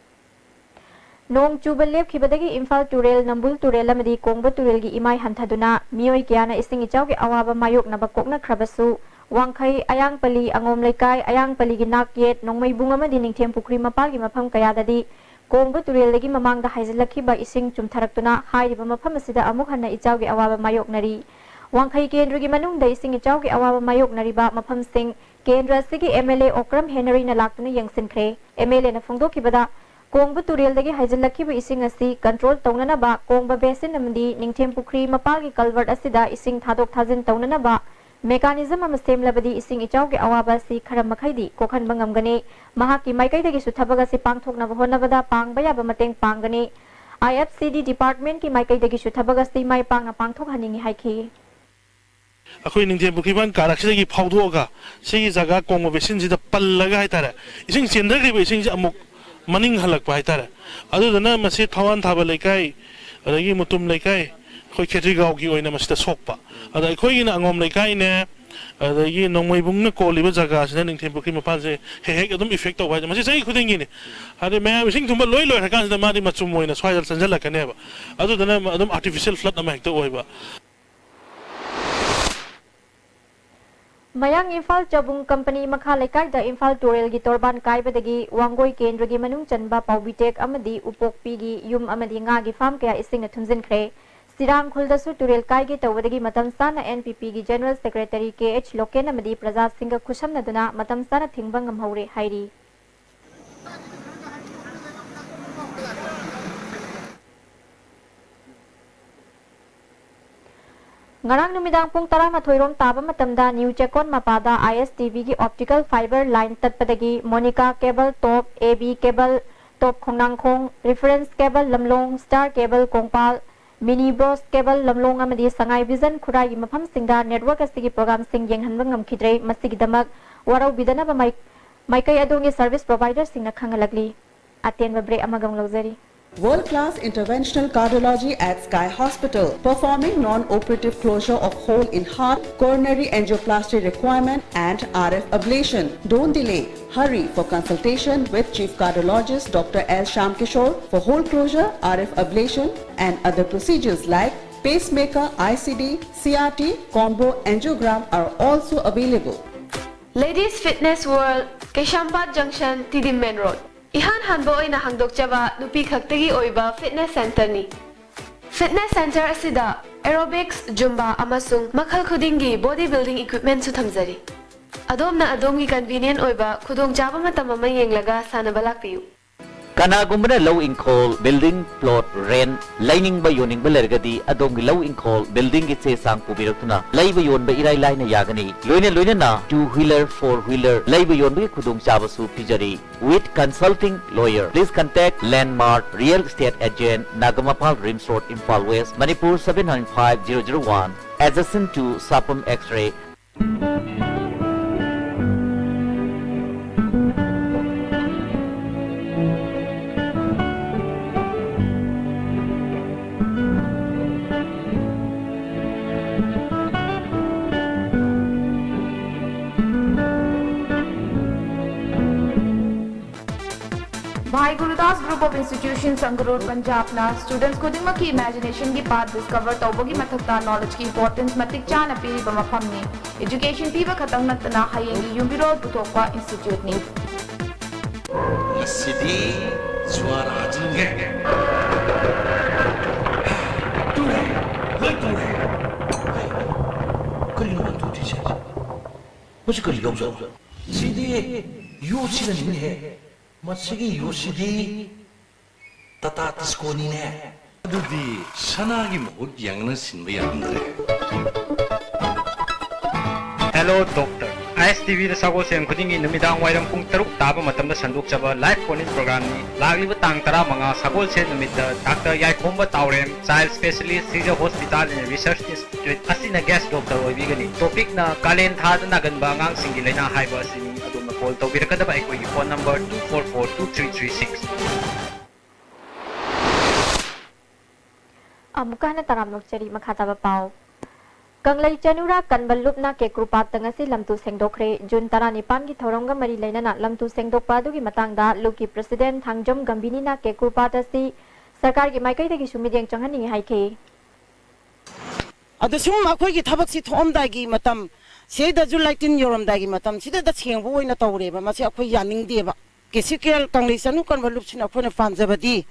ꯅꯣꯡ ꯆꯨꯕ ꯂꯦꯞꯈꯤꯕꯗꯒꯤ ꯏꯝꯐꯥꯜ ꯇꯨꯔꯦꯜ, ꯅꯝꯕꯨꯜ ꯇꯨꯔꯦꯜ ꯑꯃꯗꯤ ꯀꯣꯡꯕ ꯇꯨꯔꯦꯜꯒꯤ ꯏꯃꯥꯏ ꯍꯟꯊꯗꯨꯅ ꯃꯤꯑꯣꯏ ꯀꯌꯥꯅ ꯏꯁꯤꯡ ꯏꯆꯥꯎꯒꯤ ꯑꯋꯥꯕ ꯃꯥꯌꯣꯛꯅꯕ ꯀꯣꯛꯅꯈ꯭ꯔꯕꯁꯨ, ꯋꯥꯡꯈꯩ, ꯑꯌꯥꯡꯄꯜꯂꯤ, ꯑꯉꯣꯝ ꯂꯩꯀꯥꯏ, ꯑꯌꯥꯡꯄꯜꯂꯤꯒꯤ ꯅꯥꯛ ꯌꯦꯠ, ꯅꯣꯡꯃꯩꯕꯨꯡ ꯑꯃꯗꯤ ꯅꯤꯡꯊꯦꯝ ꯄꯨꯈ꯭ꯔꯤ ꯃꯄꯥꯜꯒꯤ ꯃꯐꯝ ꯀꯌꯥꯗꯗꯤ ꯀꯣꯡꯕ ꯇꯨꯔꯦꯜꯗꯒꯤ ꯃꯃꯥꯡꯗ ꯍꯥꯏꯖꯤꯜꯂꯛꯈꯤꯕ ꯏꯁꯤꯡ ꯆꯨꯝꯊꯔꯛꯇꯨꯅ ꯍꯥꯏꯔꯤꯕ ꯃꯐꯝ ꯑꯁꯤꯗ ꯑꯃꯨꯛ ꯍꯟꯅ ꯏꯆꯥꯎꯒꯤ ꯑꯋꯥꯕ ꯃꯥꯌꯣꯛꯅꯔꯤ꯫ ꯋꯥꯡꯈꯩ ꯀꯦꯟꯗ꯭ꯔꯒꯤ ꯃꯅꯨꯡꯗ ꯏꯁꯤꯡ ꯏꯆꯥꯎꯒꯤ ꯑꯋꯥꯕ ꯃꯥꯌꯣꯛꯅꯔꯤꯕ ꯃꯐꯝꯁꯤꯡ ꯀꯦꯟꯗ꯭ꯔ ꯑꯁꯤꯒꯤ M L A ꯑꯣꯀ꯭ꯔꯝ ꯍꯦꯅꯔꯤꯅ ꯂꯥꯛꯇꯨꯅ ꯌꯦꯡꯁꯤꯟꯈ꯭ꯔꯦ꯫ M L Aꯅ ꯐꯣꯡꯗꯣꯛꯈꯤꯕꯗ, ꯀꯣꯡꯕ ꯇꯨꯔꯦꯜꯗꯒꯤ ꯍꯩꯖꯤꯜꯂꯛꯈꯤꯕ ꯏꯁꯤꯡ ꯑꯁꯤ control ꯇꯧꯅꯅꯕ ꯀꯣꯡꯕ basin ꯑꯃꯗꯤ ꯅꯤꯡꯊꯦꯝ ꯄꯨꯈ꯭ꯔꯤ ꯃꯄꯥꯜꯒꯤ culvert ꯑꯁꯤꯗ ꯏꯁꯤꯡ ꯊꯥꯗꯣꯛ ꯊꯥꯖꯤꯟ ꯇꯧꯅꯅꯕ mechanism ꯑꯃ ꯁꯦꯝꯂꯕꯗꯤ ꯏꯁꯤꯡ ꯏꯆꯥꯎꯒꯤ ꯑꯋꯥꯕ ꯑꯁꯤ ꯈꯔ ꯃꯈꯩꯗꯤ ꯀꯣꯛꯍꯟꯕ ꯉꯝꯒꯅꯤ꯫ ꯃꯍꯥꯛꯀꯤ ꯃꯥꯏꯀꯩꯗꯒꯤꯁꯨ ꯊꯕꯛ ꯑꯁꯤ ꯄꯥꯡꯊꯣꯛꯅꯕ ꯍꯣꯠꯅꯕꯗ ꯄꯥꯡꯕ ꯌꯥꯕ ꯃꯇꯦꯡ ꯄꯥꯡꯒꯅꯤ꯫ I F C D departmentꯀꯤ ꯃꯥꯏꯀꯩꯗꯒꯤꯁꯨ ꯊꯕꯛ ꯑꯁꯤ ꯃꯥꯏ ꯄꯥꯛꯅ ꯄꯥꯡꯊꯣꯛꯍꯟꯅꯤꯡꯏ ꯍꯥꯏꯈꯤ꯫ ꯑꯩꯈꯣꯏ ꯅꯤꯡꯊꯦꯝ ꯄꯨꯈ꯭ꯔꯤ ꯃꯄꯥꯟ ꯀꯥꯔꯛꯁꯤꯗꯒꯤ ꯐꯥꯎꯗꯣꯛꯑꯒ ꯁꯤꯒꯤ ꯖꯒꯥ ꯀꯣꯡꯕ basinꯁꯤꯗ ꯄꯜꯂꯒ ꯍꯥꯏꯇꯥꯔꯦ, ꯏꯁꯤꯡ ꯆꯦꯟꯊꯈ꯭ꯔꯤꯕ ꯏꯁꯤꯡꯁꯦ ꯑꯃꯨꯛ ꯃꯅꯤꯡ ꯍꯜꯂꯛꯄ ꯍꯥꯏꯇꯥꯔꯦ꯫ ꯑꯗꯨꯗꯨꯅ ꯃꯁꯤ ꯊꯋꯥꯟ ꯊꯥꯕ ꯂꯩꯀꯥꯏ, ꯑꯗꯒꯤ ꯃꯨꯇꯨꯝ ꯂꯩꯀꯥꯏ, ꯑꯩꯈꯣꯏ ꯈꯦꯇ꯭ꯔꯤꯒꯥꯎꯒꯤ ꯑꯣꯏꯅ ꯃꯁꯤꯗ ꯁꯣꯛꯄ꯫ ꯑꯗ ꯑꯩꯈꯣꯏꯒꯤꯅ ꯑꯉꯣꯝ ꯂꯩꯀꯥꯏꯅꯦ, ꯑꯗꯒꯤ ꯅꯣꯡꯃꯩꯕꯨꯡꯅ ꯀꯣꯜꯂꯤꯕ ꯖꯒꯥꯁꯤꯅ ꯅꯤꯡꯊꯦꯝ ꯄꯨꯈ꯭ꯔꯤ ꯃꯄꯥꯟꯁꯦ ꯍꯦꯛ ꯍꯦꯛ ꯑꯗꯨꯝ effect ꯇꯧꯕ ꯍꯥꯏꯁꯦ, ꯃꯁꯤ ꯆꯍꯤ ꯈꯨꯗꯤꯡꯒꯤꯅꯤ꯫ ꯍꯥꯏꯗꯤ ꯃꯌꯥꯝ ꯏꯁꯤꯡ ꯊꯨꯝꯕ ꯂꯣꯏ ꯂꯣꯏꯈ꯭ꯔꯀꯥꯟꯁꯤꯗ ꯃꯥꯗꯤ ꯃꯆꯨꯝ ꯑꯣꯏꯅ ꯁ꯭ꯋꯥꯏꯗ ꯆꯪꯁꯤꯜꯂꯛꯀꯅꯦꯕ꯫ ꯑꯗꯨꯗꯨꯅ ꯑꯗꯨꯝ artificial flood ꯑꯃ ꯍꯦꯛꯇ ꯑꯣꯏꯕ꯫ ꯃꯌꯥꯡ ꯏꯝꯐꯥꯜ ꯆꯕꯨꯡ ꯀꯝꯄꯅꯤ ꯃꯈꯥ ꯂꯩꯀꯥꯏꯗ ꯏꯝꯐꯥꯜ ꯇꯨꯔꯦꯜꯒꯤ ꯇꯣꯔꯕꯥꯟ ꯀꯥꯏꯕꯗꯒꯤ ꯋꯥꯡꯒꯣꯏ ꯀꯦꯟꯗ꯭ꯔꯒꯤ ꯃꯅꯨꯡ ꯆꯟꯕ ꯄꯥꯎꯕꯤꯇꯦꯛ ꯑꯃꯗꯤ ꯎꯄꯣꯛꯄꯤꯒꯤ ꯌꯨꯝ ꯑꯃꯗꯤ ꯉꯥꯒꯤ ꯐꯥꯔꯝ ꯀꯌꯥ ꯏꯁꯤꯡꯅ ꯊꯨꯝꯖꯤꯟꯈ꯭ꯔꯦ꯫ ꯁꯤꯔꯥꯡ ꯈꯨꯜꯗꯁꯨ ꯇꯨꯔꯦꯜ ꯀꯥꯏꯒꯦ ꯇꯧꯕꯗꯒꯤ ꯃꯇꯝ ꯆꯥꯅ N P P ꯒꯤ General Secretary K H local ꯑꯃꯗꯤ ꯄ꯭ꯔꯖꯥꯁꯤꯡꯒ ꯈꯨꯠꯁꯝꯅꯗꯨꯅ ꯃꯇꯝ ꯆꯥꯅ ꯊꯤꯡꯕ ꯉꯝꯍꯧꯔꯦ ꯍꯥꯏꯔꯤ꯫ ꯉꯔꯥꯡ ꯅꯨꯃꯤꯗꯥꯡ ꯄꯨꯡ ꯇꯔꯥꯃꯥꯊꯣꯏ ꯔꯣꯝ ꯇꯥꯕ ꯃꯇꯝꯗ ꯅ꯭ꯌꯨ ꯆꯦꯛꯀꯣꯟ ꯃꯄꯥꯗ I S T V ꯒꯤ optical fiber line ꯇꯠꯄꯗꯒꯤ Monika cable top, A B cable top Khongnangkhong, reference cable Lamlong, star cable Kongpal, mini bros cable Lamlong ꯑꯃꯗꯤ ꯁꯉꯥꯏ vision ꯈꯨꯔꯥꯏꯒꯤ ꯃꯐꯝꯁꯤꯡꯗ network ꯑꯁꯤꯒꯤ programꯁꯤꯡ ꯌꯦꯡꯍꯟꯕ ꯉꯝꯈꯤꯗ꯭ꯔꯦ꯫ ꯃꯁꯤꯒꯤꯗꯃꯛ ꯋꯥꯔꯧꯕꯤꯗꯅꯕ ꯃꯥꯏ-, ꯃꯥꯏꯀꯩ ꯑꯗꯣꯝꯒꯤ service providerꯁꯤꯡꯅ ꯈꯪꯍꯜꯂꯛꯂꯤ꯫ ꯑꯇꯦꯟꯕ break ꯑꯃꯒ ꯑꯃꯨꯛ ꯂꯧꯖꯔꯤ꯫ World class interventional cardiology at Sky Hospital, performing non-operative closure of hole in heart, coronary angioplasty requirement, and R F ablation. Don't delay. Hurry for consultation with Chief Cardiologist Doctor L Shyamkishore. For hole closure, R F ablation, and other procedures like pacemaker, I C D, C R T, combo angiogram are also available. Ladies Fitness World, Keshwpad Junction, T D Main Road. ꯏꯍꯥꯟ ꯍꯥꯟꯕ ꯑꯣꯏꯅ ꯍꯥꯡꯗꯣꯛꯆꯕ ꯅꯨꯄꯤ ꯈꯛꯇꯒꯤ ꯑꯣꯏꯕ fitness centreꯅꯤ꯫ Fitness centre ꯑꯁꯤꯗ aerobics, Zumba ꯑꯃꯁꯨꯡ ꯃꯈꯜ ꯈꯨꯗꯤꯡꯒꯤ body building equipmentꯁꯨ ꯊꯝꯖꯔꯤ꯫ ꯑꯗꯣꯝꯅ ꯑꯗꯣꯝꯒꯤ convenient ꯑꯣꯏꯕ ꯈꯨꯗꯣꯡꯆꯥꯕ ꯃꯇꯝ ꯑꯃ ꯌꯦꯡꯂꯒ ꯁꯥꯟꯅꯕ ꯂꯥꯛꯄꯤꯌꯨ꯫ ꯀꯅꯥꯒꯨꯝꯕꯅ ꯂꯧ ꯏꯪꯈꯣꯜ, building plot, rent ꯂꯩꯅꯤꯡꯕ ꯌꯣꯟꯅꯤꯡꯕ ꯂꯩꯔꯒꯗꯤ ꯑꯗꯣꯝꯒꯤ ꯂꯧ ꯏꯪꯈꯣꯜ, buildingꯒꯤ ꯆꯦ ꯆꯥꯡ ꯄꯨꯕꯤꯔꯛꯇꯨꯅ ꯂꯩꯕ ꯌꯣꯟꯕ ꯏꯔꯥꯏ ꯂꯥꯏꯅ ꯌꯥꯒꯅꯤ꯫ ꯂꯣꯏꯅ ꯂꯣꯏꯅꯅ two wheeler, four wheeler ꯂꯩꯕ ꯌꯣꯟꯕꯒꯤ ꯈꯨꯗꯣꯡꯆꯥꯕꯁꯨ ꯄꯤꯖꯔꯤ꯫ With consulting lawyer, please contact Landmark Real Estate Agent, Nagamapal Rims Road, Imphal West, Manipur seven nine five zero zero one, adjacent to Sapam X-ray. Bhai Gurudas Group of Institutions, Sangrur, Punjabꯅ students ꯈꯨꯗꯤꯡꯃꯛꯀꯤ imaginationꯒꯤ path discover ꯇꯧꯕꯒꯤ ꯃꯊꯛꯇ knowledgeꯀꯤ importance ꯃꯇꯤꯛ ꯆꯥꯅ ꯄꯤꯔꯤꯕ ꯃꯐꯝꯅꯤ꯫ Education ꯄꯤꯕ ꯈꯛꯇꯪ ꯅꯠꯇꯅ ꯍꯌꯦꯡꯒꯤ ꯌꯨꯝꯕꯤꯔꯣꯜ ꯄꯨꯊꯣꯛꯄ instituteꯅꯤ꯫ ꯉꯁꯤꯗꯤ ꯖꯨꯋꯥꯔ ꯍꯥꯖꯤꯟꯒꯦ꯫ ꯇꯨꯔꯦ, ꯂꯣꯏ ꯇꯨꯔꯦ꯫ ꯀꯔꯤꯅꯣ ꯇꯨꯗ꯭ꯔꯤꯁꯦ? ꯃꯁꯤ ꯀꯔꯤ ꯂꯧꯖꯥꯠꯅꯣ? ꯁꯤꯗꯤ ꯌꯣꯠꯁꯤꯅꯅꯤꯅꯦꯍꯦ꯫ ꯃꯁꯤꯒꯤ ꯌꯣꯠꯁꯤꯗꯤ ꯇꯥꯇꯥ ꯇꯤꯁꯀꯣꯅꯤꯅꯦ꯫ ꯑꯗꯨꯗꯤ ꯁꯅꯥꯒꯤ ꯃꯍꯨꯠ ꯌꯥꯡꯅ ꯁꯤꯟꯕ ꯌꯥꯔꯝꯗ꯭ꯔꯦ꯫ Hello Doctor꯫ ꯑꯥꯏ ꯑꯦꯁ ꯇꯤ ꯚꯤꯗ ꯁꯒꯣꯜꯁꯦꯟ ꯈꯨꯗꯤꯡꯒꯤ ꯅꯨꯃꯤꯗꯥꯡ ꯋꯥꯏꯔꯝ ꯄꯨꯡ ꯇꯔꯨꯛ ꯇꯥꯕ ꯃꯇꯝꯗ ꯁꯟꯗꯣꯛꯆꯕ live phone-in programꯅꯤ꯫ ꯂꯥꯛꯂꯤꯕ ꯇꯥꯡ ꯇꯔꯥꯃꯉꯥ ꯁꯒꯣꯜꯁꯦꯟ ꯅꯨꯃꯤꯠꯇ Doctor ꯌꯥꯏꯈꯣꯝꯕ ꯇꯥꯎꯔꯦꯝ, child specialist, Sija Hospital and Research Institute ꯑꯁꯤꯅ guest doctor ꯑꯣꯏꯕꯤꯒꯅꯤ꯫ Topicꯅ ꯀꯥꯂꯦꯟ ꯊꯥꯗ ꯅꯥꯒꯟꯕ ꯑꯉꯥꯡꯁꯤꯡꯒꯤ ꯂꯥꯏꯅꯥ ꯍꯥꯏꯕ ꯑꯁꯤꯅꯤ꯫ ꯑꯗꯣꯝꯅ call ꯇꯧꯕꯤꯔꯛꯀꯗꯕ ꯑꯩꯈꯣꯏꯒꯤ phone number two four four two three three six꯫ ꯑꯃꯨꯛꯀ ꯍꯟꯅ ꯇꯔꯥꯝꯅ ꯑꯣꯛꯆꯔꯤ꯫ ꯃꯈꯥ ꯇꯥꯕ ꯄꯥꯎ꯫ ꯀꯪꯂꯩ ꯆꯅꯨꯔꯥ ꯀꯟꯕ ꯂꯨꯞꯅ ꯀꯦꯀ꯭ꯔꯨꯄꯥꯠꯇ ꯉꯁꯤ ꯂꯝꯇꯨ ꯁꯦꯡꯗꯣꯛꯈ꯭ꯔꯦ꯫ ꯖꯨꯟ ꯇꯔꯥꯅꯤꯄꯥꯟꯒꯤ ꯊꯧꯔꯝꯒ ꯃꯔꯤ ꯂꯩꯅꯅ ꯂꯝꯇꯨ ꯁꯦꯡꯗꯣꯛꯄ ꯑꯗꯨꯒꯤ ꯃꯇꯥꯡꯗ ꯂꯨꯞꯀꯤ president ꯊꯥꯡꯖꯝ ꯒꯝꯚꯤꯅꯤꯅ ꯀꯦꯀ꯭ꯔꯨꯄꯥꯠ ꯑꯁꯤ ꯁꯔꯀꯥꯔꯒꯤ ꯃꯥꯏꯀꯩꯗꯒꯤꯁꯨ ꯃꯤꯠꯌꯦꯡ ꯆꯪꯍꯟꯅꯤꯡꯏ ꯍꯥꯏꯈꯤ꯫ ꯑꯗꯣ ꯁꯨꯝ ꯑꯩꯈꯣꯏꯒꯤ ꯊꯕꯛꯁꯤ ꯊꯣꯛꯑꯝꯗꯥꯏꯒꯤ ꯃꯇꯝ, ꯁꯤꯗꯩꯗ ꯖꯨꯂꯥꯏ ꯇꯤꯟ ꯌꯧꯔꯝꯗꯥꯏꯒꯤ ꯃꯇꯝꯁꯤꯗꯩꯗ ꯁꯦꯡꯕ ꯑꯣꯏꯅ ꯇꯧꯔꯦꯕ꯫ ꯃꯁꯤ ꯑꯩꯈꯣꯏ ꯌꯥꯅꯤꯡꯗꯦꯕ꯫ ꯀꯦꯁꯤꯀꯦꯜ ꯀꯪꯂꯩ ꯆꯅꯨ ꯀꯟꯕ ꯂꯨꯞꯁꯤꯅ ꯑꯩꯈꯣꯏꯅ ꯄꯥꯝꯖꯕꯗꯤ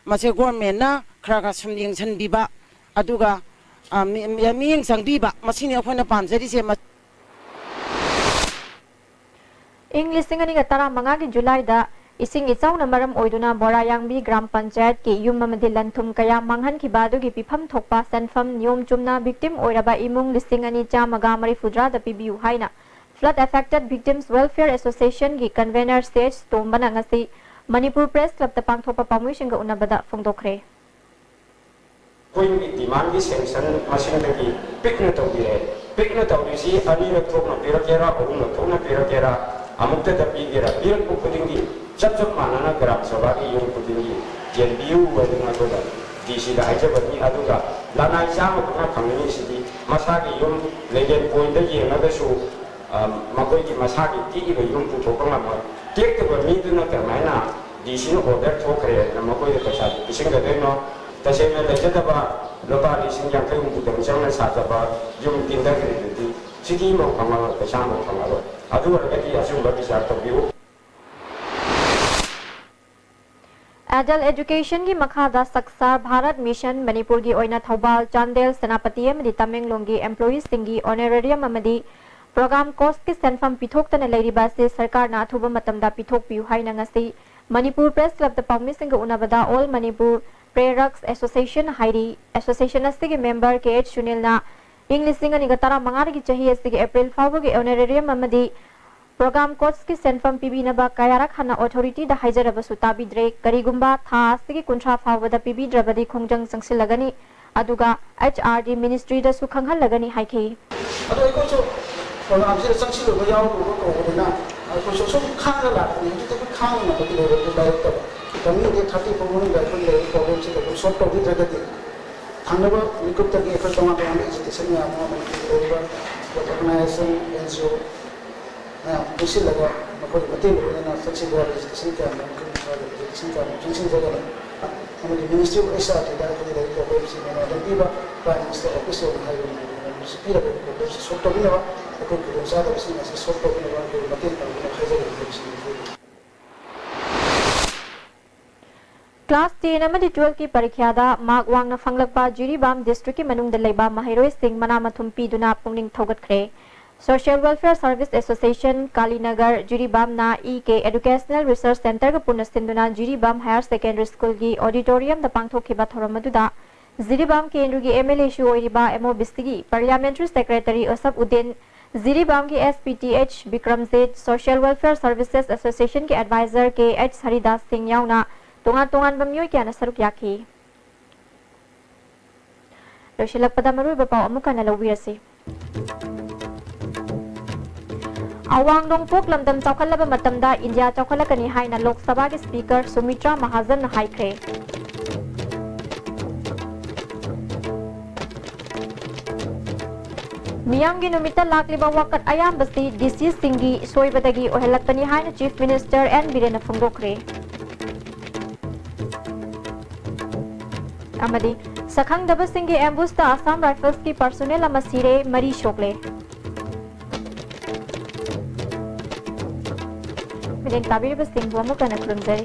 ꯃꯁꯦ governmentꯅ ꯈꯔ ꯈꯔ ꯁꯨꯝ ꯌꯦꯡꯁꯤꯟꯕꯤꯕ, ꯑꯗꯨꯒ, ꯑ, ꯃꯤ-, ꯃꯤ-, ꯃꯤꯠꯌꯦꯡ ꯆꯪꯕꯤꯕ, ꯃꯁꯤꯅꯤ ꯑꯩꯈꯣꯏꯅ ꯄꯥꯝꯖꯔꯤꯁꯦ꯫ ꯃ-, ꯏꯪ ꯂꯤꯁꯤꯡ ꯑꯅꯤꯒ ꯇꯔꯥꯃꯉꯥꯒꯤ ꯖꯨꯂꯥꯏꯗ ꯏꯁꯤꯡ ꯏꯆꯥꯎꯅ ꯃꯔꯝ ꯑꯣꯏꯗꯨꯅ ꯕꯣꯔꯥꯌꯥꯡꯕꯤ ꯒ꯭ꯔꯥꯝ ꯄꯟꯆꯥꯌꯠꯀꯤ ꯌꯨꯝ ꯑꯃꯗꯤ ꯂꯟ ꯊꯨꯝ ꯀꯌꯥ ꯃꯥꯡꯍꯟꯈꯤꯕ ꯑꯗꯨꯒꯤ ꯄꯤꯐꯝ ꯊꯣꯛꯄ ꯁꯦꯟꯐꯝ ꯅꯤꯌꯣꯝ ꯆꯨꯝꯅ victim ꯑꯣꯏꯔꯕ ꯏꯃꯨꯡ ꯂꯤꯁꯤꯡ ꯑꯅꯤ ꯆꯥꯝꯃꯒ ꯃꯔꯤꯐꯨꯇꯔꯥꯗ ꯄꯤꯕꯤꯌꯨ ꯍꯥꯏꯅ Flood Affected Victims Welfare Associationꯒꯤ convener ꯁꯦꯁ ꯇꯣꯝꯕꯅ ꯉꯁꯤ ꯃꯅꯤꯄꯨꯔ Press Clubꯇ ꯄꯥꯡꯊꯣꯛꯄ ꯄꯥꯎꯃꯤꯁꯤꯡꯒ ꯎꯅꯕꯗ ꯐꯣꯡꯗꯣꯛꯈ꯭ꯔꯦ꯫ ꯑꯩꯈꯣꯏꯒꯤ demandꯀꯤ sanction ꯃꯁꯤꯡꯗꯒꯤ ꯄꯤꯛꯅ ꯇꯧꯕꯤꯔꯦ꯫ ꯄꯤꯛꯅ ꯇꯧꯔꯤꯁꯤ ꯑꯅꯤꯔꯛ ꯊꯣꯛꯅ ꯄꯤꯔꯛꯀꯦꯔꯥ, ꯑꯍꯨꯝꯂꯛ ꯊꯣꯛꯅ ꯄꯤꯔꯛꯀꯦꯔꯥ, ꯑꯃꯨꯛꯇꯗ ꯄꯤꯒꯦꯔꯥ, ꯄꯤꯔꯛꯄ ꯈꯨꯗꯤꯡꯒꯤ ꯆꯞ ꯆꯞ ꯃꯥꯟꯅꯅ ꯒ꯭ꯔꯥꯝ ꯁꯚꯥꯒꯤ ꯌꯨꯝ ꯈꯨꯗꯤꯡꯒꯤ ꯌꯦꯟꯕꯤꯌꯨ ꯍꯥꯏꯗꯅ ꯑꯩꯈꯣꯏꯅ ꯗꯤ ꯁꯤꯗ ꯍꯥꯏꯖꯕꯅꯤ꯫ ꯑꯗꯨꯒ ꯂꯅꯥꯏ ꯆꯥꯝꯃ ꯈꯛꯅ ꯐꯪꯅꯤꯡꯉꯤꯁꯤꯗꯤ ꯃꯁꯥꯒꯤ ꯌꯨꯝ ꯂꯦꯡꯖꯦꯜ ꯄꯣꯏꯟꯗ ꯌꯦꯡꯉꯒꯁꯨ, ꯑ, ꯃꯈꯣꯏꯒꯤ ꯃꯁꯥꯒꯤ ꯇꯦꯛꯏꯕ ꯌꯨꯝ ꯄꯨꯊꯣꯛꯄ ꯉꯝꯃꯣꯏ꯫ ꯇꯦꯛꯇꯕ ꯃꯤꯗꯨꯅ ꯀꯔꯝꯍꯥꯏꯅ ꯗꯤ ꯁꯤꯅ ꯑꯣꯔꯗꯔ ꯊꯣꯛꯈ꯭ꯔꯦ ꯍꯥꯏꯗꯅ ꯃꯈꯣꯏꯗ ꯄꯩꯁꯥꯗꯨ ꯄꯤꯁꯤꯟꯒꯗꯣꯏꯅꯣ? ꯇꯁꯦꯡꯅ ꯂꯩꯖꯗꯕ ꯂꯨꯄꯥ ꯂꯤꯁꯤꯡ ꯌꯥꯡꯈꯩ ꯍꯨꯝꯐꯨꯗꯪ ꯆꯪꯅ ꯁꯥꯖꯕ ꯌꯨꯝ ꯄꯤꯟꯊꯈ꯭ꯔꯤꯗꯨꯗꯤ ꯁꯤꯀꯤ ꯑꯃ ꯐꯪꯉꯔꯣꯏ, ꯄꯩꯁꯥ ꯑꯃ ꯐꯪꯉꯔꯣꯏ꯫ ꯑꯗꯨ ꯑꯣꯏꯔꯒꯗꯤ ꯑꯆꯨꯝꯕ ꯕꯤꯆꯥꯔ ꯇꯧꯕꯤꯌꯨ꯫ ꯑꯦꯗꯜ ꯑꯦꯖꯨꯀꯦꯁꯟꯒꯤ ꯃꯈꯥꯗ ꯁꯛꯁꯥꯔ ꯚꯥꯔꯠ ꯃꯤꯁꯟ ꯃꯅꯤꯄꯨꯔꯒꯤ ꯑꯣꯏꯅ ꯊꯧꯕꯥꯜ, ꯆꯥꯟꯗꯦꯜ, ꯁꯦꯅꯥꯄꯇꯤ ꯑꯃꯗꯤ ꯇꯃꯦꯡꯂꯣꯡꯒꯤ ꯑꯦꯝꯄ꯭ꯂꯣꯌꯤꯁꯁꯤꯡꯒꯤ ꯑꯣꯅꯔꯦꯔꯤꯌꯝ ꯑꯃꯗꯤ ꯄ꯭ꯔꯣꯒ꯭ꯔꯥꯝ ꯀꯣꯁꯀꯤ ꯁꯦꯟꯐꯝ ꯄꯤꯊꯣꯛꯇꯅ ꯂꯩꯔꯤꯕ ꯑꯁꯤ ꯁꯔꯀꯥꯔꯅ ꯑꯊꯨꯕ ꯃꯇꯝꯗ ꯄꯤꯊꯣꯛꯄꯤꯌꯨ ꯍꯥꯏꯅ ꯉꯁꯤ ꯃꯅꯤꯄꯨꯔ ꯄ꯭ꯔꯦꯁ ꯀ꯭ꯂꯕꯇ ꯄꯥꯎꯃꯤꯁꯤꯡꯒ ꯎꯅꯕꯗ ꯑꯣꯜ ꯃꯅꯤꯄꯨꯔ ꯄ꯭ꯔꯦꯔꯛꯁ ꯑꯦꯁꯣꯁꯤꯌꯦꯁꯟ ꯍꯥꯏꯔꯤ꯫ ꯑꯦꯁꯣꯁꯤꯌꯦꯁꯟ ꯑꯁꯤꯒꯤ ꯃꯦꯝꯕꯔ ꯀꯦ ꯑꯩꯆ ꯁꯨꯅꯤꯜꯅ ꯏꯪ ꯂꯤꯁꯤꯡ ꯑꯅꯤꯒ ꯇꯔꯥꯃꯉꯥꯗꯒꯤ ꯆꯍꯤ ꯑꯁꯤꯒꯤ ꯑꯦꯄ꯭ꯔꯤꯜ ꯐꯥꯎꯕꯒꯤ ꯑꯣꯅꯔꯦꯔꯤꯌꯝ ꯑꯃꯗꯤ ꯄ꯭ꯔꯣꯒ꯭ꯔꯥꯝ ꯀꯣꯁꯀꯤ ꯁꯦꯟꯐꯝ ꯄꯤꯕꯤꯅꯕ ꯀꯌꯥꯔꯛ ꯍꯟꯅ ꯑꯣꯊꯣꯔꯤꯇꯤꯗ ꯍꯥꯏꯖꯔꯕꯁꯨ ꯇꯥꯕꯤꯗ꯭ꯔꯦ꯫ ꯀꯔꯤꯒꯨꯝꯕ ꯊꯥ ꯑꯁꯤꯒꯤ ꯀꯨꯟꯊ꯭ꯔꯥ ꯐꯥꯎꯕꯗ ꯄꯤꯕꯤꯗ꯭ꯔꯕꯗꯤ ꯈꯣꯡꯖꯪ ꯆꯪꯁꯤꯜꯂꯒꯅꯤ꯫ ꯑꯗꯨꯒ ꯑꯩꯆ ꯑꯥꯔ ꯗꯤ ꯃꯤꯅꯤꯁꯇ꯭ꯔꯤꯗꯁꯨ ꯈꯪꯍꯜꯂꯒꯅꯤ ꯍꯥꯏꯈꯤ꯫ ꯑꯗꯣ ꯑꯩꯈꯣꯏꯁꯨ ꯄ꯭ꯔꯣꯒ꯭ꯔꯥꯝꯁꯤꯗ ꯆꯪꯁꯤꯜꯂꯨꯕ ꯌꯥꯎꯔꯨꯕ ꯀꯧꯕꯅꯤꯅ ꯑꯩꯈꯣꯏꯁꯨ ꯁꯨꯝ ꯈꯥꯡꯉ ꯂꯥꯛꯄꯅꯤ꯫ ꯍꯧꯖꯤꯛꯇꯤ ꯑꯩꯈꯣꯏ ꯈꯥꯡꯕ ꯉꯝꯕꯗꯤ ꯂꯩꯔꯦ꯫ ꯑꯗꯨ ꯂꯥꯏꯔꯤꯛꯇ ꯀꯃꯤꯡ ꯗꯦꯠ ꯊꯥꯔꯇꯤ ꯐꯥꯎ ꯃꯅꯨꯡꯗ ꯑꯩꯈꯣꯏ ꯂꯩꯔꯤꯕ ꯄ꯭ꯔꯣꯕ꯭ꯂꯦꯝꯁꯤꯗ ꯑꯗꯨꯝ ꯁꯣꯜꯕ ꯇꯧꯕꯤꯗ꯭ꯔꯒꯗꯤ ꯊꯪꯅꯕ ꯃꯤꯀꯨꯞꯇꯒꯤ ꯑꯩꯈꯣꯏ ꯇꯣꯉꯥꯟ ꯇꯣꯉꯥꯟꯕ ꯏꯟꯁꯇꯤꯇ꯭ꯌꯨꯁꯟ ꯃꯌꯥꯝ ꯑꯃ, ꯃꯅꯤꯄꯨꯔꯗ ꯂꯩꯔꯤꯕ ꯑꯣꯔꯒꯅꯥꯏꯖꯦꯁꯟ, ꯑꯦꯟ ꯖꯤ ꯑꯣ ꯃꯌꯥꯝ ꯄꯨꯟꯁꯤꯜꯂꯒ ꯃꯈꯣꯏꯒꯤ ꯃꯇꯦꯡ ꯂꯧꯅꯅ ꯆꯠꯁꯤꯟꯕ ꯌꯥꯕ ꯏꯟꯁꯇꯤꯇ꯭ꯌꯨꯁꯟ ꯀꯌꯥ ꯃꯔꯨꯝ ꯈꯨꯗꯤꯡꯃꯛ ꯁ꯭ꯋꯥꯏꯗ ꯏꯟꯁꯇꯤꯇ꯭ꯌꯨꯁꯟ ꯀꯌꯥ ꯃꯔꯨꯝ ꯆꯪꯁꯤꯟꯖꯒꯅꯤ꯫ ꯑꯃꯗꯤ ꯃꯤꯅꯤꯁꯇ꯭ꯔꯤ ꯑꯣꯐ ꯑꯩꯆ ꯑꯥꯔ ꯗꯤꯗ ꯑꯩꯈꯣꯏꯒꯤ ꯂꯩꯔꯤꯕ ꯄ꯭ꯔꯣꯕ꯭ꯂꯦꯝꯁꯤꯡ ꯃꯦꯃꯣꯔꯦꯟꯗꯝ ꯄꯤꯕ ꯄ꯭ꯔꯥꯏꯝ ꯃꯤꯅꯤꯁꯇꯔ ꯑꯣꯐꯤꯁ ꯌꯧꯅ ꯍꯥꯏꯕ ꯃꯦꯃꯣꯔꯦꯟꯗꯝꯁꯤ ꯄꯤꯔꯒ ꯄ꯭ꯔꯣꯕ꯭ꯂꯦꯝꯁꯤ ꯁꯣꯜꯕ ꯇꯧꯕꯤꯅꯕ, ꯑꯩꯈꯣꯏ ꯈꯨꯗꯣꯡꯆꯥꯗꯕꯁꯤꯡ ꯑꯁꯤ ꯁꯣꯜꯕ ꯇꯧꯕꯤꯅꯕ ꯑꯩꯈꯣꯏ ꯃꯇꯦꯡ ꯄꯥꯡꯕꯤꯅꯕ ꯍꯥꯏꯖꯒꯅꯤ ꯍꯥꯏꯕꯁꯤꯅꯤ꯫ ꯀ꯭ꯂꯥꯁ ꯇꯦꯟ ꯑꯃꯗꯤ ꯇꯨꯋꯦꯜꯐꯀꯤ ꯄꯔꯤꯈ꯭ꯌꯥꯗ ꯃꯥꯔꯛ ꯋꯥꯡꯅ ꯐꯪꯂꯛꯄ ꯖꯤꯔꯤꯕꯥꯝ ꯗꯤꯁꯇ꯭ꯔꯤꯛꯀꯤ ꯃꯅꯨꯡꯗ ꯂꯩꯕ ꯃꯍꯩꯔꯣꯏꯁꯤꯡ ꯃꯅꯥ ꯃꯊꯨꯝ ꯄꯤꯗꯨꯅ ꯄꯨꯛꯅꯤꯡ ꯊꯧꯒꯠꯈ꯭ꯔꯦ꯫ Social welfare service association ꯀꯥꯂꯤꯅꯒꯔ ꯖꯤꯔꯤꯕꯥꯝꯅ E ꯀꯦ ꯑꯦꯗꯨꯀꯦꯁꯅꯦꯜ ꯔꯤꯁꯔꯁ ꯁꯦꯟꯇꯔꯒ ꯄꯨꯟꯅ ꯁꯤꯟꯗꯨꯅ ꯖꯤꯔꯤꯕꯥꯝ ꯍꯥꯌꯔ ꯁꯦꯀꯦꯟꯗꯔꯤ ꯁ꯭ꯀꯨꯜꯒꯤ ꯑꯣꯗꯤꯇꯣꯔꯤꯌꯝꯗ ꯄꯥꯡꯊꯣꯛꯈꯤꯕ ꯊꯧꯔꯝ ꯑꯗꯨꯗ ꯖꯤꯔꯤꯕꯥꯝ ꯀꯦꯟꯗ꯭ꯔꯒꯤ ꯑꯦꯝ ꯑꯦꯜ ꯑꯦꯁꯨ ꯑꯣꯏꯔꯤꯕ ꯑꯦꯝ ꯑꯣ ꯕꯤ ꯁꯤꯒꯤ ꯄꯥꯔꯂꯤꯌꯥꯃꯦꯟꯇꯔꯤ ꯁꯦꯀ꯭ꯔꯦꯇꯔꯤ ꯑꯁꯐ ꯎꯗꯤꯟ, ꯖꯤꯔꯤꯕꯥꯝꯒꯤ S P T H Bikramjit, social welfare services ꯑꯦꯁꯣꯁꯤꯌꯦꯁꯟꯒꯤ advisor K H Haridas Singh ꯌꯥꯎꯅ ꯇꯣꯉꯥꯟ ꯇꯣꯉꯥꯟꯕ ꯃꯤꯑꯣꯏ ꯀꯌꯥꯅ ꯁꯔꯨꯛ ꯌꯥꯈꯤ꯫ ꯂꯣꯏꯁꯤꯜꯂꯛꯄꯗ ꯃꯔꯨꯑꯣꯏꯕ ꯄꯥꯎ ꯑꯃꯨꯛ ꯍꯟꯅ ꯂꯧꯕꯤꯔꯁꯤ꯫ ꯑꯋꯥꯡ ꯅꯣꯡꯄꯣꯛ ꯂꯝꯗꯝ ꯆꯥꯎꯈꯠꯂꯕ ꯃꯇꯝꯗ ꯏꯟꯗꯤꯌꯥ ꯆꯥꯎꯈꯠꯂꯛꯀꯅꯤ ꯍꯥꯏꯅ ꯂꯣꯛ ꯁꯚꯥꯒꯤ ꯁ꯭ꯄꯤꯀꯔ ꯁꯨꯃꯤꯇ꯭ꯔꯥ ꯃꯍꯥꯖꯟꯅ ꯍꯥꯏꯈ꯭ꯔꯦ꯫ ꯃꯤꯌꯥꯝꯒꯤ ꯅꯨꯃꯤꯠꯇ ꯂꯥꯛꯂꯤꯕ ꯋꯥꯀꯠ ꯑꯌꯥꯝꯕꯁꯤ ꯗꯤ ꯁꯤꯁꯤꯡꯒꯤ ꯁꯣꯏꯕꯗꯒꯤ ꯑꯣꯏꯍꯜꯂꯛꯄꯅꯤ ꯍꯥꯏꯅ ꯆꯤꯐ ꯃꯤꯅꯤꯁꯇꯔ ꯑꯦꯟ ꯕꯤꯔꯦꯟꯅ ꯐꯣꯡꯗꯣꯛꯈ꯭ꯔꯦ꯫ ꯑꯃꯗꯤ ꯁꯛꯈꯪꯗꯕꯁꯤꯡꯒꯤ ꯑꯦꯝꯕꯨꯁꯇ ꯑꯁꯥꯝ ꯔꯥꯏꯐꯜꯁꯀꯤ ꯄꯔꯁꯣꯅꯦꯜ ꯑꯃ ꯁꯤꯔꯦ, ꯃꯔꯤ ꯁꯣꯛꯂꯦ꯫ ꯃꯤꯠꯌꯦꯡ ꯇꯥꯕꯤꯔꯤꯕꯁꯤꯡꯕꯨ ꯑꯃꯨꯛ ꯍꯟꯅ ꯈꯨꯔꯨꯝꯖꯔꯤ꯫